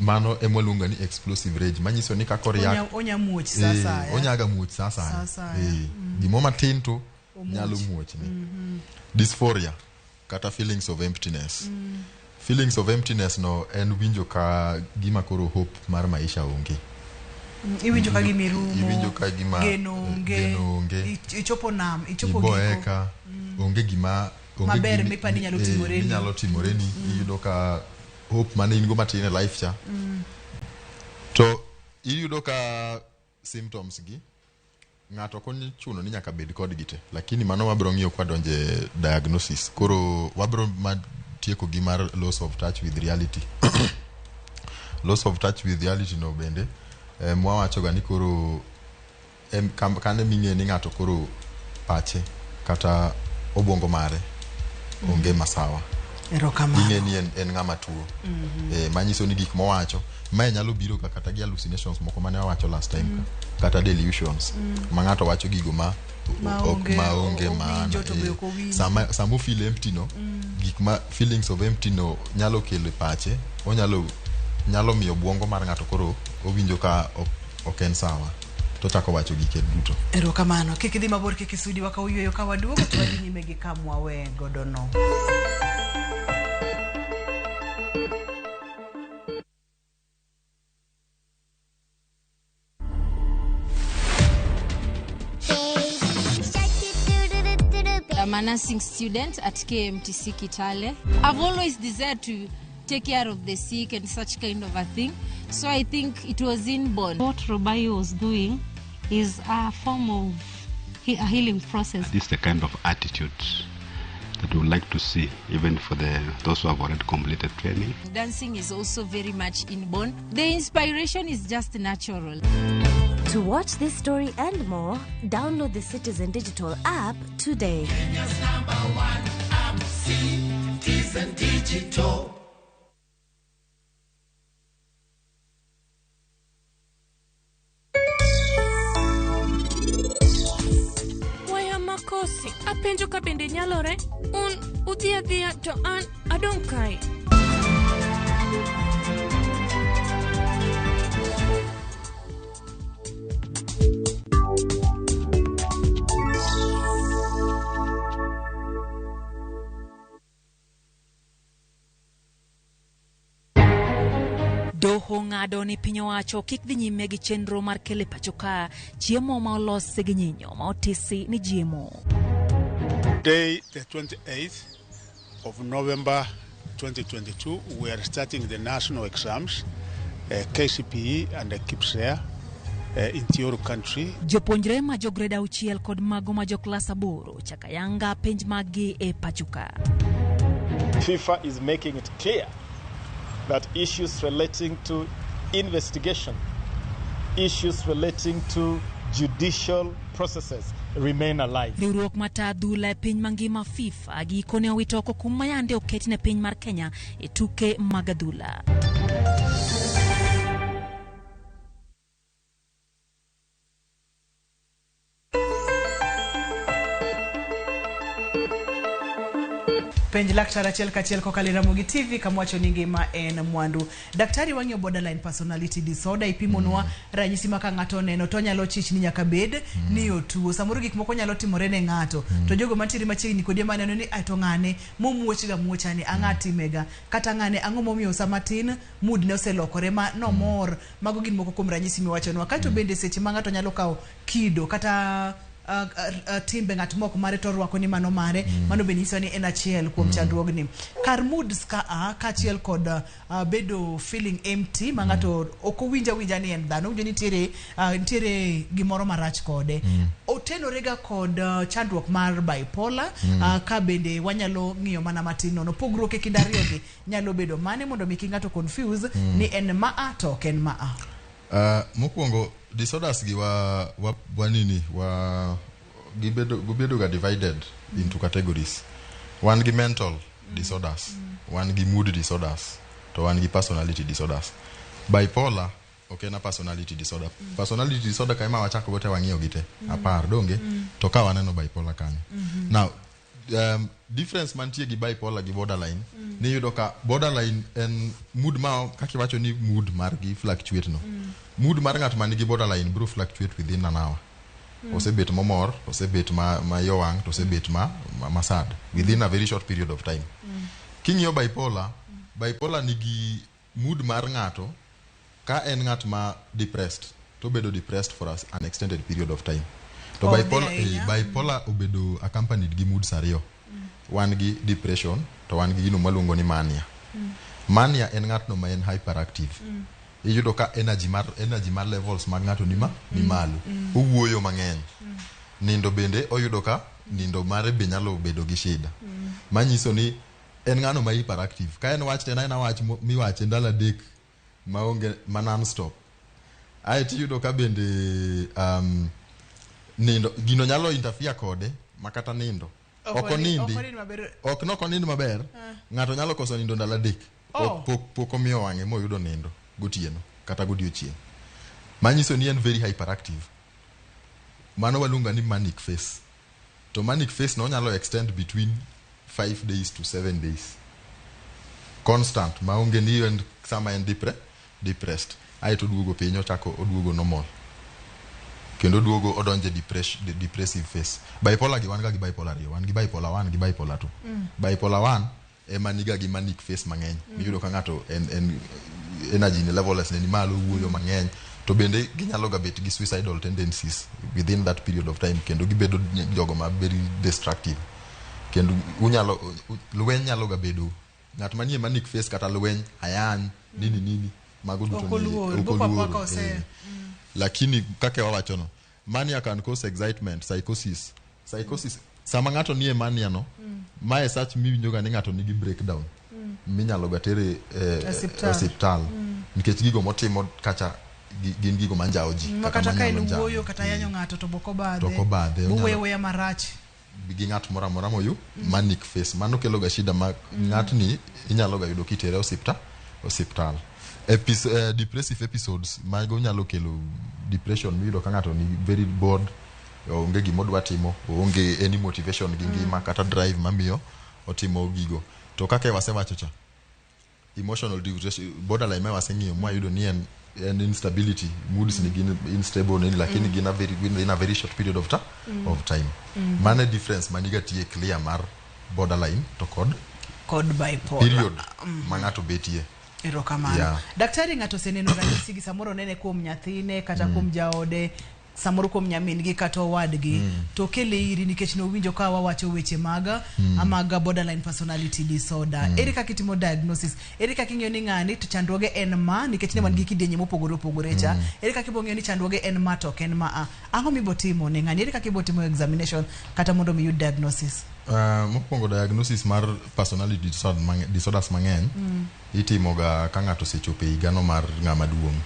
Mano ema waluongo ni explosive rage, manyiso ni kaka oriak onya muoch sasa. Onyaga muoch sasa. Gimo matin to nyalo muochni. Dysphoria kata feelings of emptiness. Feelings of emptiness no en winjo ka gima koro hope mar maisha onge. Iwinjo ka gima irumo. Iwinjo ka gima geno onge. Geno onge. Ichopo nam, ichopo giko. Iboeka, onge gima onge Maber gimi- mipani nyalo timoreni. minyalo timoreni. Iyudo ka hope mane in go matin e life cha. To iyudo ka symptoms gi ng'ato ok ochuno ni nyaka bed kodgi te, lakini mano wabiro ng'iyo kwadonje diagnosis. Koro wabiro tieko gi mar loss of touch with reality. Loss of touch with reality no bende mwawacho ga ni koro kane ming'e ni ng'ato koro pache kata obwongo mare onge masawa. Erokamano. Ing'e ni en ng'ama tuo. Manyiso ni gik mowacho mae nyalo biro ka kata gi hallucinations moko mane wawacho last time ka, kata delusions ma ng'ato wacho gigo ma Maonge, maonge owinjo maana. to be ok owinj. Sama o feel empty no, gik ma feelings of empty no nyalo kelo e pache, onyalo nyalo miyo obwongo mar ng'ato koro owinjo ka ok en sawa, to ochako wacho gike duto. Erokamano. Kik idhi mabor, kik isudi wakaw yweyo ka waduogo to wadhi nyime gi kamwawe godo no. I'm a nursing student at KMTC Kitale. I've always desired to take care of the sick and such kind of a thing. So I think it was inborn. What Robai was doing is a form of a healing process. This is the kind of attitude that we would like to see, even for those who have already completed training. Dancing is also very much inborn. The inspiration is just natural. To watch this story and more, download the Citizen Digital app today. Kenya's number one app, Citizen Digital. Waya makosi, apenjo ka bende nyalore, un udhi adhiya to an adong' kae. Doho ng'ado ni piny owacho kik dhi nyime gi chenro mar kelo e pacho ka chiemo ma olos gi nyinyo ma otisi ni GMO. Today, the 28th of November 2022, we are starting the national exams, KCPE and the KPSEA, in Thioro country. Jopuonjre ma jo grade 6 kod mago ma jo klas 8 chaka yanga penj maggi e pacho ka. FIFA is making it clear that issues relating to investigation, issues relating to judicial processes remain alive. Riwruok mata adhula e piny mangima FIFA gikone owito oko kum ma yande oket ne piny mar Kenya e tuke mag adhula. Penj laktar achiel kachiel kokalo e Ramogi TV kamwacho ni ngima en mwandu. Daktari wang'iyo borderline personality disorder, ipimonwa ranyisi ma ka ng'ato oneno to onyalo chich ni nyaka bed ni otuo. Samoro gik moko nyalo timore ne ng'ato to jogo mantiere machiegni kodi ema neno ni ai to ng'ane momuochga muochani ang'a timega, kata ng'ane ang'o momiyo sama tin mood ne oselokore ma nomor. Mago gin moko kuom ranyisi miwachonwa. Kaeto bende seche ma ng'ato nyalo kawo kido kata timbe ng'at mok mare to orwako ni mano mare, mano be nyiso ni en achiel kuom chandruogni. Kar moods ka a kaachiel kod bedo feeling empty ma ng'ato ok owinj awinja ni en dhano, owinjo ni nitiere gimoro marach kode. Otenore ga kod chandruok mar bipolar, ka bende wanyalo ng'iyo mana matin nono pogruok e kind ariyogi nyalo bedo mane mondo mi kik ng'ato confuse ni en ma a to ok en ma a. Mokwongo disorders gi wa nini wa gibedo ga divided into categories. Wan gi mental disorders, wan gi mood disorders, to wan gi personality disorders. Bipolar ok en a personality disorder. Personality disorder ka ema wachako go te wang'iyo gi te 10 donge, to ka waneno bipolar kanyo. Now difference mantie gi bipolar gi borderline, ni yudo ka borderline en mood ma kaka iwacho ni mood margi fluctuate no. Mood mar ng'at man gi borderline bro fluctuate within an hour. Osebet momor, osebet ma yowang', to osebet ma sad within a very short period of time. King'iyo bipolar, bipolar nigi mood mar ng'ato ka en ng'at ma depressed, to to obedo depressed for an extended period of time. To Odhi bipolar, ahinya. Bipolar obedo accompanied gi moods ariyo. Wan gi depression to wan gi gino mwaluongo ni mania. Mania en ng'atno ma en hyperactive. Iyudo ka energy mar levels mag ng'ato ni malo. Owuoyo mang'eny. Nindo bende oyudo ka nindo mare be nyalo bedo gi shida. Manyiso ni en ng'ano ma hyperactive. Ka en wach to en aena wach miwache ndalo 3 maonge ma non-stop. Aeto iyudo ka bende nindo gino nyalo interfere kode makata nindo. Ok onindi. Ok onindi maber. Ok nok onind maber. Ng'ato nyalo koso nindo ndalo 3. Oh. Pok omiyo wang'e moyudo nindo gotieno kata godiochieng'. Manyiso ni en very hyperactive. Mano waluongo ni manic phase. To manic phase no onyalo extend between 5 days to 7 days. Constant maonge ni en sama en depressed. Aeto oduogo piny, ochako oduogo normal. Kendo oduogo odonjo e depressive phase. Bipolar gi wan ga gi bipolar ariyo. Wan gi bipolar 1 gi bipolar 2. Bipolar 1 ema niga gi manic phase mang'eny. Iyudo ka ng'ato en energy ni levels ne ni malo, wuoyo mang'eny. To bende ginyalo ga bet gi suicidal tendencies within that period of time, kendo gibedo jogo ma very destructive. Kendo unyalo lweny nyalo ga bedo ng'at manie manic phase, kata lweny, ayany, nini nini, mago duto Ok oluor, ok buko oluoro, apaka ose- eh. Lakini kaka wawacho no, mania can cause excitement, psychosis. Sama ng'ato nie mania no, mae such miwinjo ga ni ng'ato nigi breakdown minyalo ga tere Osiptal. osiptal nikech gigo motimo kacha gin gigo manjawo ji. Ma kata ka en manyalo njawo. wuoyo kata yanyo ng'ato to bok obadhe. To ok obadhe, onyalo- Buwuoyo wuoya marach. Gi ng'at moro amora moyu manic phase mano kelo ga shida ma ng'atni inyalo ga yudo kitere osiptal. Depressive episodes mago nyalo kelo depression miyudo ka ng'ato ni very bored, onge gima odwa timo, onge any motivation gi ngima kata drive mamiyo otimo gigo. To kaka wasewacho cha, emotional depression borderline ma waseng'iyo mwayudo ni en instability, moods ni gin instable nini, lakini gin in a very short period of time. Mano e difference maniga tie clear mar borderline to kod Kod bipolar. Period ma ng'ato betie. Erokamano. Daktari, ng'ato oseneno ranyisi gi, samoro onene kuom nyathine kata kuom jaode, samoro kuom nyamin-gi kata owadgi, to okele iri nikech nowinjo ka wawacho weche mag mag borderline personality disorder. Ere kaka itimo diagnosis? Ere kaka ing'eyo ni ng'ani to chandruoge en ma, nikech ne wan gi kidienje mopogore opogore cha? Ere kaka ibo ng'eyo ni chandruoge en ma to ok en ma a? Ang'o mibo timo ne ng'ani? Ere kaka ibo timo examination kata mondo mi yud diagnosis? Mokwongo, diagnosis mar personality disorders mang'eny itimo ga ka ng'ato osechopo e higano mar ng'ama duong'.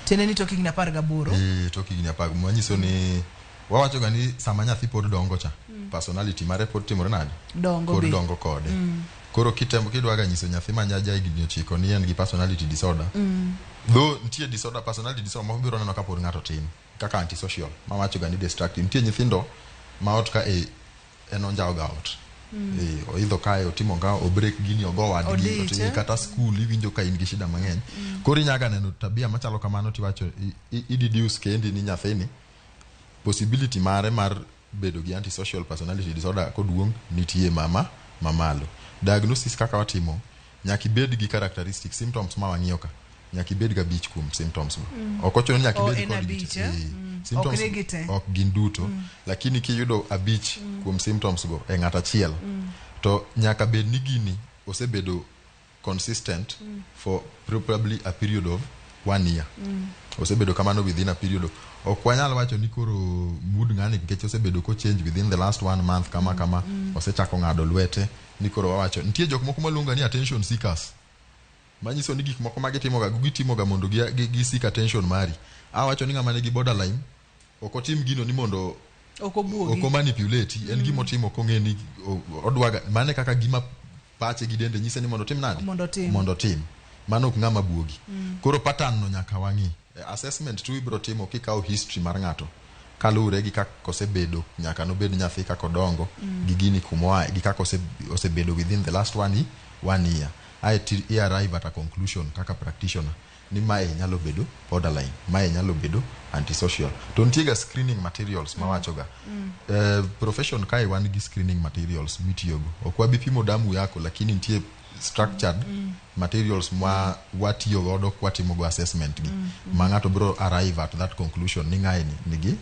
Tiende ni tok higni 18. Eh, tok higni 10, manyiso ni wawacho ga ni sama nyathi pod dongo cha, personality mare pod timore nade? Dongo pod be. Dongo kode. Koro kitemo kidwa ga nyiso nyathi ma ja higni 9 ni en gi personality disorder, though nitie disorder, personality disorder moko biro neno ka pod ng'ato tin, kaka antisocial mawacho ga ni destructive. Nitie nyithindo ma ot ka e en onjawo ga ot. Eh, oidho kae, otimo ga obreak gini, ogo wadgi. Odich, eh? Kata school iwinjo ka in gi shida mang'eny. Koro inyaga neno tabia machalo kamano tiwacho i deduce kendi ni nyathini possibility mare mar bedo gi antisocial personality disorder koduong' nitie mama mamalo. Diagnosis kaka watimo, nyaka ibed gi characteristic symptoms ma wang'iyo ka, nyaka ibed gabich kuom symptoms go. Ok ochuno ni nyaka Oh, ibed en kodgi abich, te. eh? Eh, symptoms Ok ni gite. ok gin duto, lakini kiyudo 5 kuom symptoms go e ng'at achiel, to nyaka bed ni gini osebedo consistent for probably a period of one year. Osebedo kamano within a period of, ok wanyal wacho ni koro mood ng'ani nikech osebedo ko change within the last one month kama kama, osechako ng'ado lwete ni koro wawacho. Nitie jok moko maluongo ni attention seekers, manyiso ni gik moko ma gitimoga gitimoga mondo gi seek attention mari. Awacho ni ng'ama nigi borderline ok otim gino ni mondo Ok obuogi. Ok omanipulate. En gima otimo kong'e ni odwaga mane, kaka gima pache gi dende nyise ni mondo otim nade. Mondo otim. Mondo otim mano, ok ng'ama buogi. Koro pattern no nyaka wang'i. Assessment tu ibiro timo kikawo history mar ng'ato kaluwore gi kaka osebedo nyaka nobed nyathi, kaka odongo gi gini kumoae gi kaka osebedo within the last one year, ae i arrive at a conclusion kaka practitioner ni mae nyalo bedo borderline, mae nyalo bedo antisocial. To nitie ga screening materials mawacho ga. Profession kae wan gi screening materials mitiyogo. Ok wabi pimo damu yako, lakini nitie structured materials ma watiyo godo kwatimo go assessment gi ma ng'ato biro arrive at that conclusion ni ng'ani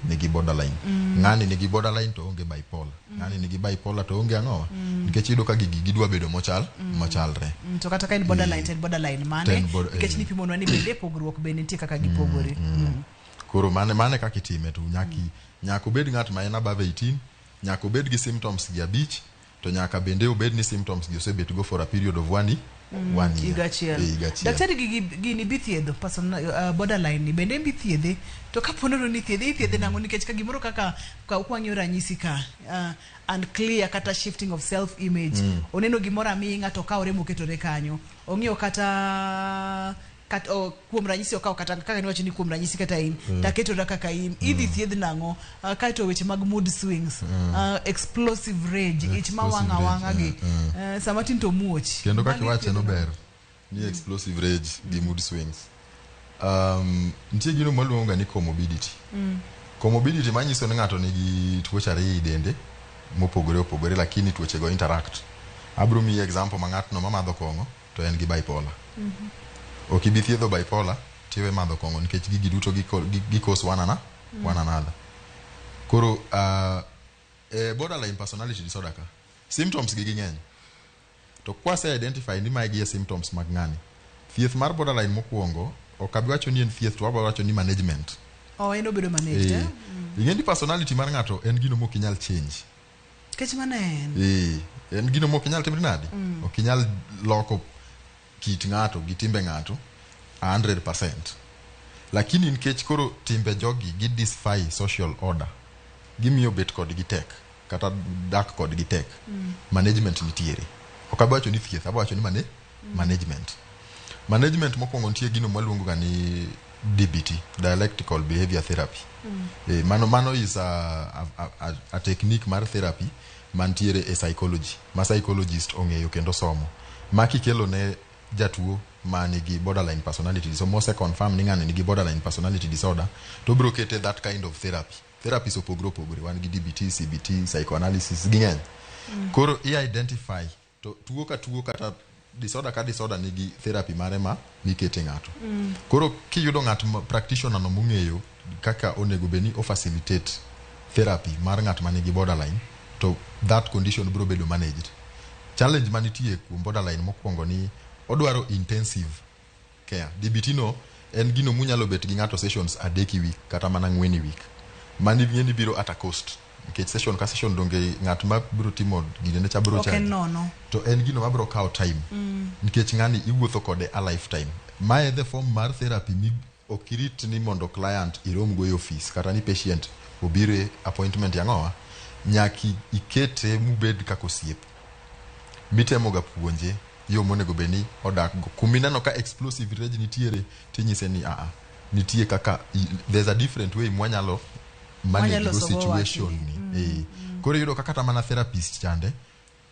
nigi borderline. Ng'ani nigi borderline to onge bipolar. Ng'ani nigi bipolar to onge ang'owa. Nikech iyudo ka gigi gidwa bedo mochalre. To kata ka en borderline to en borderline mane nikech nipimonwa ni bende pogruok bende nitie kaka gipogore. Koro mane kaka itime to nyaka obed ng'at ma en above 18, nyaka obed gi symptoms gi 5, to nyaka bende obed ni symptoms gi osebet go for a period of 1 year. Higa achiel. Daktari gini bi thiedho person borderline ni bende bi thiedhe to kapo nono ni thiedhe ithiedhe nang'o nikech ka gimoro kaka kwang'iyo ranyisi ka unclear kata shifting of self image. Oneno gimoro aming'a to kawore moketore kanyo ong'iyo kata kuom ranyisi okaw kata kaka niwacho ni kuom ranyisi kata in taketora kaka in idhi thiedh nang'o kaeto weche mag mood swings, explosive rage, ich ma wang' awang'a gi sama tin to muoch. Kendo kaka iwache no ber ni explosive rage gi mood swings. Nitie gino mwaluongo ni comorbidity. Comorbidity manyiso ni ng'ato nigi tuoche ariyo e dende mopogore opogore, lakini tuoche go interact. Abro miyi example ma ng'atno mamadho kong'o to en gi bipolar. Ok ibi thiedho bipolar tiwe madho kong'o nikech gigi duto gi cause one another. Koro borderline personality disorder ka symptoms gi ging'eny. To kwase identify ni magi e symptoms mag ng'ani, thieth mar borderline mokwongo ok abi wacho ni en thieth, to wabiro wacho ni management. Oh, en obedo managed. Eh. Ing'e ni personality mar ng'ato en gino mok inyal change. Nikech mano en. En gino mok inyal timri nadi? Ok inyal loko kit ng'ato gi timbe ng'ato 100%. Lakini nikech koro timbe jogi gi defy social order, gimiyo bet kodgi tek kata dak kodgi tek. Management nitiere. Ok abi wacho ni thieth, abi wacho ni management. Management mokwongo nitie gino mwaluongo ga ni DBT, dialectical behavior therapy. Mano is a technique mar therapy mantiere e psychology, ma psychologist ong'eyo kendo somo. Ma kikelo ne jatuo ma nigi borderline personality disorder, mose confirm ni ng'ani nigi borderline personality disorder, to obiro kete that kind of therapy. Therapies opogore opogore, wan gi DBT, CBT, psychoanalysis, ging'eny. Koro i identify to tuo ka tuo kata disorder ka disorder nigi therapy mare ma mikete ng'ato. Koro kiyudo ng'at ma practitioner no mong'eyo kaka onego bed ni o facilitate therapy mar ng'at ma nigi borderline, to that condition biro bedo managed. Challenge manitie kuom borderline mokwongo ni odwaro intensive care. DBT no en gino munyalo bet gi ng'ato sessions 3 e week kata mana 4 e week. Mani ing'e ni biro at a cost. Nikech session ka session donge ng'at ma biro timo ginene cha biro Ok en charge. nono. To en gino mabiro kawo time. Nikech ng'ani iwuotho kode a lifetime. Mae the form mar therapy mi ok irit ni mondo client irom go e office kata ni patient obiro e appointment yang'owa. Nyaki ikete mubed kaka osiep. Mitemo ga puonje yo monego bed ni odak go. Kumineno ka explosive rage nitiere tinyise ni aa nitie kaka there's a different way mwanyalo manage Mwanyalo go sogo situation ni. Koro iyudo ka kata mana therapist chande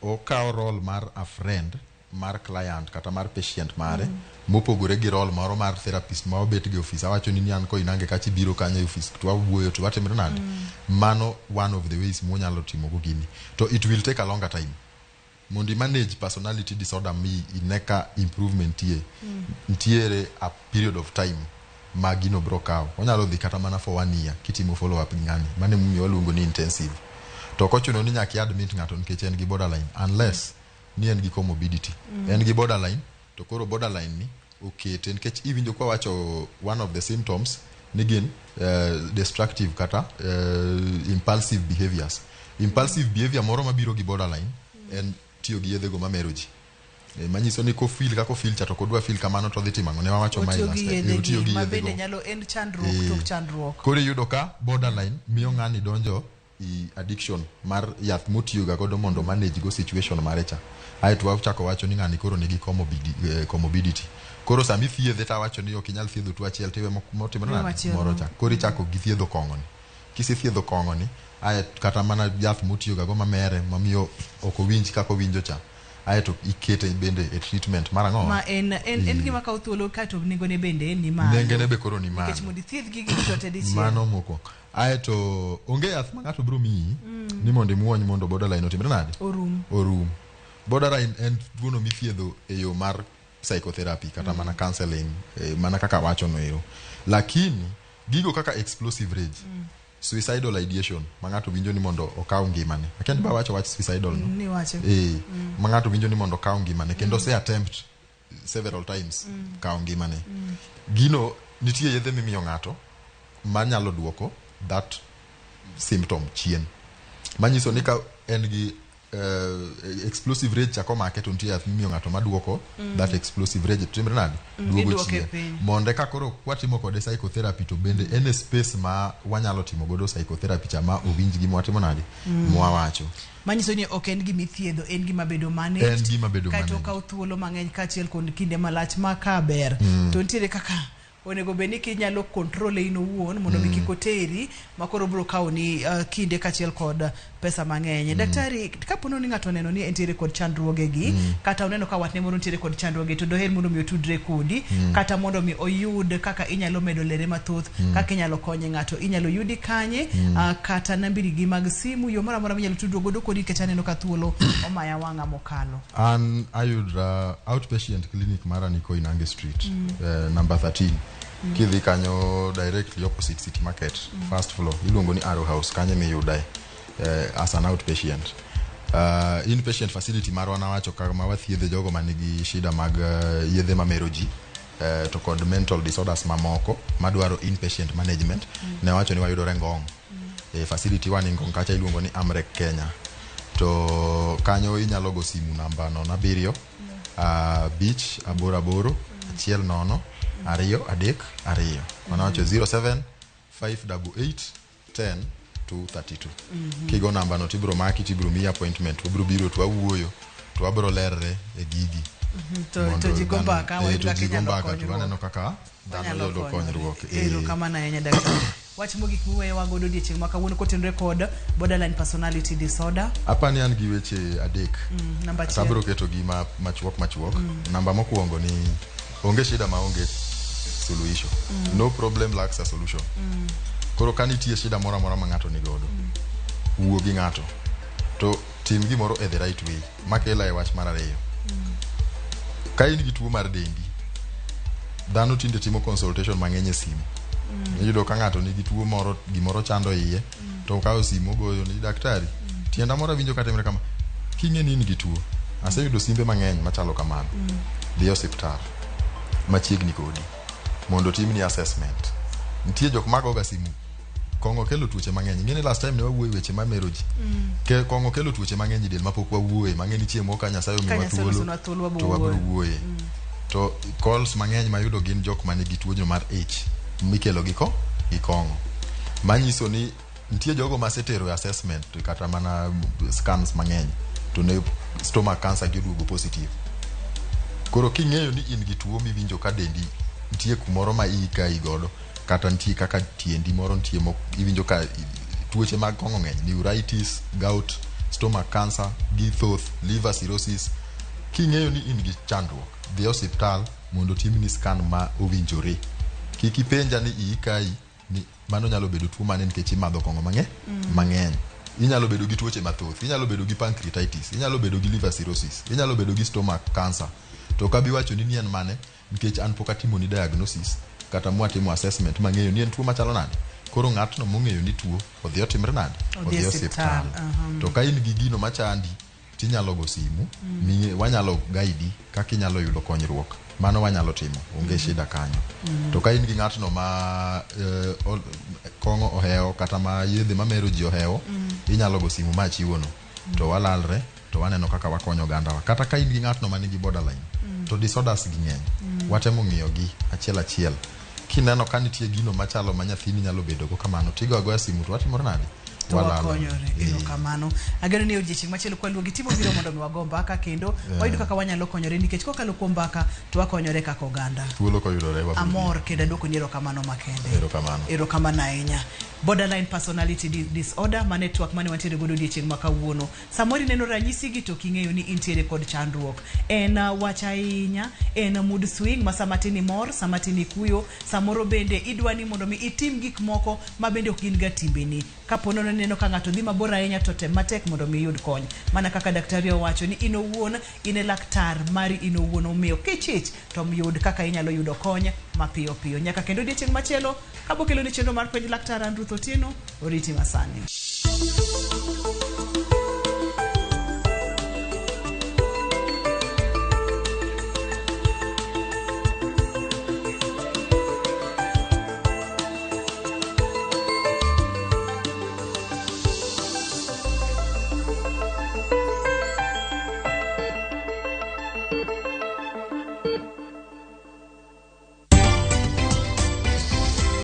okawo role mar a friend mar client kata mar patient mare mopogore gi role moro mar therapist ma obet gi office awacho ni an Koinange kacha ibiro kanyo e office to wawuoyo to watimre nade. Mano one of the ways mwanyalo timo go gini to it will take a longer time mondo i manage personality disorder mi ine ka improvement nitie. Nitiere a period of time ma gino bro kawo. Onyalo dhi kata mana for 1 year kitimo follow up gi ng'ani. Mano emomiyo waluongo ni intensive. To ok ochuno ni nyaka i admit ng'ato nikech en gi borderline unless ni en gi comorbidity. En gi borderline to koro borderline ni okete nikech iwinjo kwa wacho one of the symptoms ni gin destructive kata impulsive behaviors. Impulsive behavior moro mabiro gi borderline en tiyo gi yedhe go mamero ji. Manyiso ni kofeel kaka ofeel cha to ok odwa feel kamano to odhi timo ang'o? Ne wawacho mae Otiyo last gi time. yedhe Otiyo gi gi ma yedhe bende go. nyalo en chandruok tok chandruok. Koro iyudo ka borderline miyo ng'ani donjo i addiction mar yath motiyo ga godo mondo manage go situation mare cha. Aeto wachako wacho ni ng'ani koro nigi comorbidity. Koro sami thiedhe to awacho ni ok inyal thiedho tuo achiel tiwe motimore nade? Machielo. Moro cha. Koro ichako gi thiedho kong'o ni. Kisethiedho kong'o ni, ae kata mana yath motiyo ga go mamere mamiyo ok owinj kaka owinjo cha. Aeto ikete bende e treatment mar ang'o? Ma en gima kawo thuolo kaeto nengone bende ni malo. Nengone be koro ni malo. Nikech mondo ithiedh gigi duto te dichiel. Mano mokwongo. Aeto onge yath ma ng'ato biro miyi ni mondo imuony mondo borderline otimre nade? Orum. Orum. Borderline en tuono mithiedho e yo mar psychotherapy kata mana counseling, mana kaka wacho no ero. Lakini gigo kaka explosive rage, suicidal ideation, ma ng'ato winjo ni mondo okaw ngimane. Akia ni ba wacho wach suicidal no. Niwacho. Ma ng'ato winjo ni mondo okaw ngimane kendo ose attempt several times kawo ngimane. Gino nitie yedhe mimiyo ng'ato manyalo duoko that symptom chien. Manyiso ni ka en gi explosive rage chako make, to nitie yath mimiyo ng'ato maduoko that explosive rage timre nade? Duogo Iduoke chien. piny. Mondo eka koro kwatimo kode psychotherapy, to bende en e space ma wanyalo timo godo psychotherapy cha ma owinj gima watimo nade, mwawacho. Manyiso ni ok en gima ithiedho, en gima bedo managed. En gima bedo Kaeto managed. okawo thuolo mang'eny kaachiel kod kinde malach ma ka ber, to nitiere kaka onego bed ni kinyalo control in owuon mondo mi kik oteri makoro biro kawo ni kinde kaachiel kod pesa mang'eny. Daktari, kapo ni ng'ato oneno ni entiere kod chandruoge gi, kata oneno ka watne moro nitiere kod chandruoge, to doher mondo mi otudre kodi, kata mondo mi oyud kaka inyalo medo lere mathoth, kaka inyalo konye ng'ato, inyalo yudi kanye? Kata nambiri gi mag simu, yo moro amora minyalo tudruok godo kodi, nikech aneno ka thuolo omaya wang'a mokalo. An ayudra outpatient clinic mara ni Koinange Street, number 13. Kidhi kanyo directly opposite City Market, first floor, iluongo ni Arrow House, kanyo miyudae as an outpatient. Inpatient facility marwa nawacho kama wathiedhe jogo manigi shida mag yedhe mamero ji, to kod mental disorders mamoko madwaro inpatient management. Ne wacho ni wayudore Ngong. Facility wa ni Ngong kacha, iluongo ni Amrec Kenya. To kanyo inyalo go simu namba 07 5 8 8 1 0 2 3 2. Mano wacho 07 588 10 232. Kigo namba no tibiro maki, tibiro miyi appointment, wabiro biro to wawuoyo to wabiro lerre e gigi. To ji go mbaka, wayud to kaka ji go inyalo mbaka to konyruok. waneno kaka dhano Wanyalo yudo konyore. konyruok. Erokamano ahinya, daktari. Wach mogik miweyowa godo odiechieng' ma kawuono kotenore kod borderline personality disorder? Apani an gi weche adek. Namba achiel. Abiro ketogi machuok machuok. Namba mokwongo ni onge shida maonge suluhisho. No problem lacks a solution. Koro ka nitie shida moro amora ma ng'ato ni godo, wuo gi ng'ato to tim gimoro e the right way. Makela e wach mar ariyo, ka in gi tuo mar dendi, dhano tinde timo consultation mang'eny e simu. Iyudo ka ng'ato nigi tuo moro, gimoro chando iye, to okawo simu ogoyo ni daktari, tienda moro awinjo ka timre kama. King'e ni in gi tuo, aseyudo simbe mang'eny machalo kamano, dhi e osiptal machiegni kodi mondo otimni assessment. Nitie jok magoga simu. Kong'o kelo tuoche mang'eny. Ing'e ni last time ne wawuoyo weche mamero ji. Kong'o kelo tuoche mang'eny e del mapok wawuoye mang'e ni chieng' moro ka Nyasaye Ka omiwa Nyasaye thuolo olosonwa thuolo wabiro to wabiro wuoyo. wuoye. To calls mang'eny mayudo gin jok manigi tuono mar ich mikelo gi kong'o, manyiso ni nitie jogo masetero e assessment kata mana scans mang'eny to ne stomach cancer gi oduogo positive. Koro king'eyo ni in gi tuo miwinjo ka dendi nitie kumoro ma iyi kayi godo, kata nitie kaka tiendi moro nitie iwinjo ka tuoche mag kong'o ng'eny, neuritis, gout, stomach cancer gi thoth, liver cirrhosis, king'eyo ni in gi chandruok, dhi e osiptal mondo timni scan ma owinjore. Kik ipenja ni iyi kayi ni mano nyalo bedo tuo mane nikech imadho kong'o mang'eny. Mang'eny inyalo bedo gi tuoche mathoth, inyalo bedo gi pancreatitis, inyalo bedo gi liver cirrhosis, inyalo bedo gi stomach cancer, to ok abi wacho ni ni en mane nikech an pok atimoni diagnosis kata mwatimo assessment mang'eyo ni en tuo machalo nade. Koro ng'atno mong'eyo ni tuo odhi otimre nade? Odhi e osiptal. To ka in gi gino machandi, tinyalo go simu, wanyalo guide kaka inyalo yudo konyruok. Mano wanyalo timo, onge shida kanyo. To ka in gi ng'atno ma kong'o ohewo kata ma yedhe mamero ji ohewo, inyalo go simu ma achiwono to walalre to waneno kaka wakonyo ogandawa. Kata ka in gi ng'atno manigi borderline, to disorders gi ng'eny, watemo ng'iyo gi achiel achiel. Kineno ka nitie gino machalo ma nyathini nyalo bedo go kamano, tigo agoya simu to watimore nade? To Walalo. wakonyore. Erokamano. Ageno ni odiechieng' machielo kwaluongi timo biro mondo mi wago mbaka kendo, wayud kaka wanyalo konyore, nikech kokalo kuom mbaka to wakonyore kaka oganda. Thuolo koyudore wabiro. Amor kendo aduoko ni erokamano makende. Erokamano. Erokamano ahinya. Borderline personality disorder mane twak mane wantiere godo odiechieng' ma kawuono. Samoro ineno ranyisi gi to ok ing'eyo ni intiere kod chandruok. En wach ahinya, en mood swing ma sama tin imor, sama tin ikuyo, samoro bende idwa ni mondo mi itim gik moko ma bende ok gin ga timbeni. Kapo nono ineno ka ng'ato dhi mabor ahinya to tem matek mondo mi iyud kony. Mana kaka daktari owacho ni in owuon in e laktar mari in owuon omiyo kichich to yud kaka inyalo yudo kony mapiyo piyo. Nyaka kendo odiechieng' machielo kabo keloni chenro mar penj laktar an Ruth Otieno, oriti masani.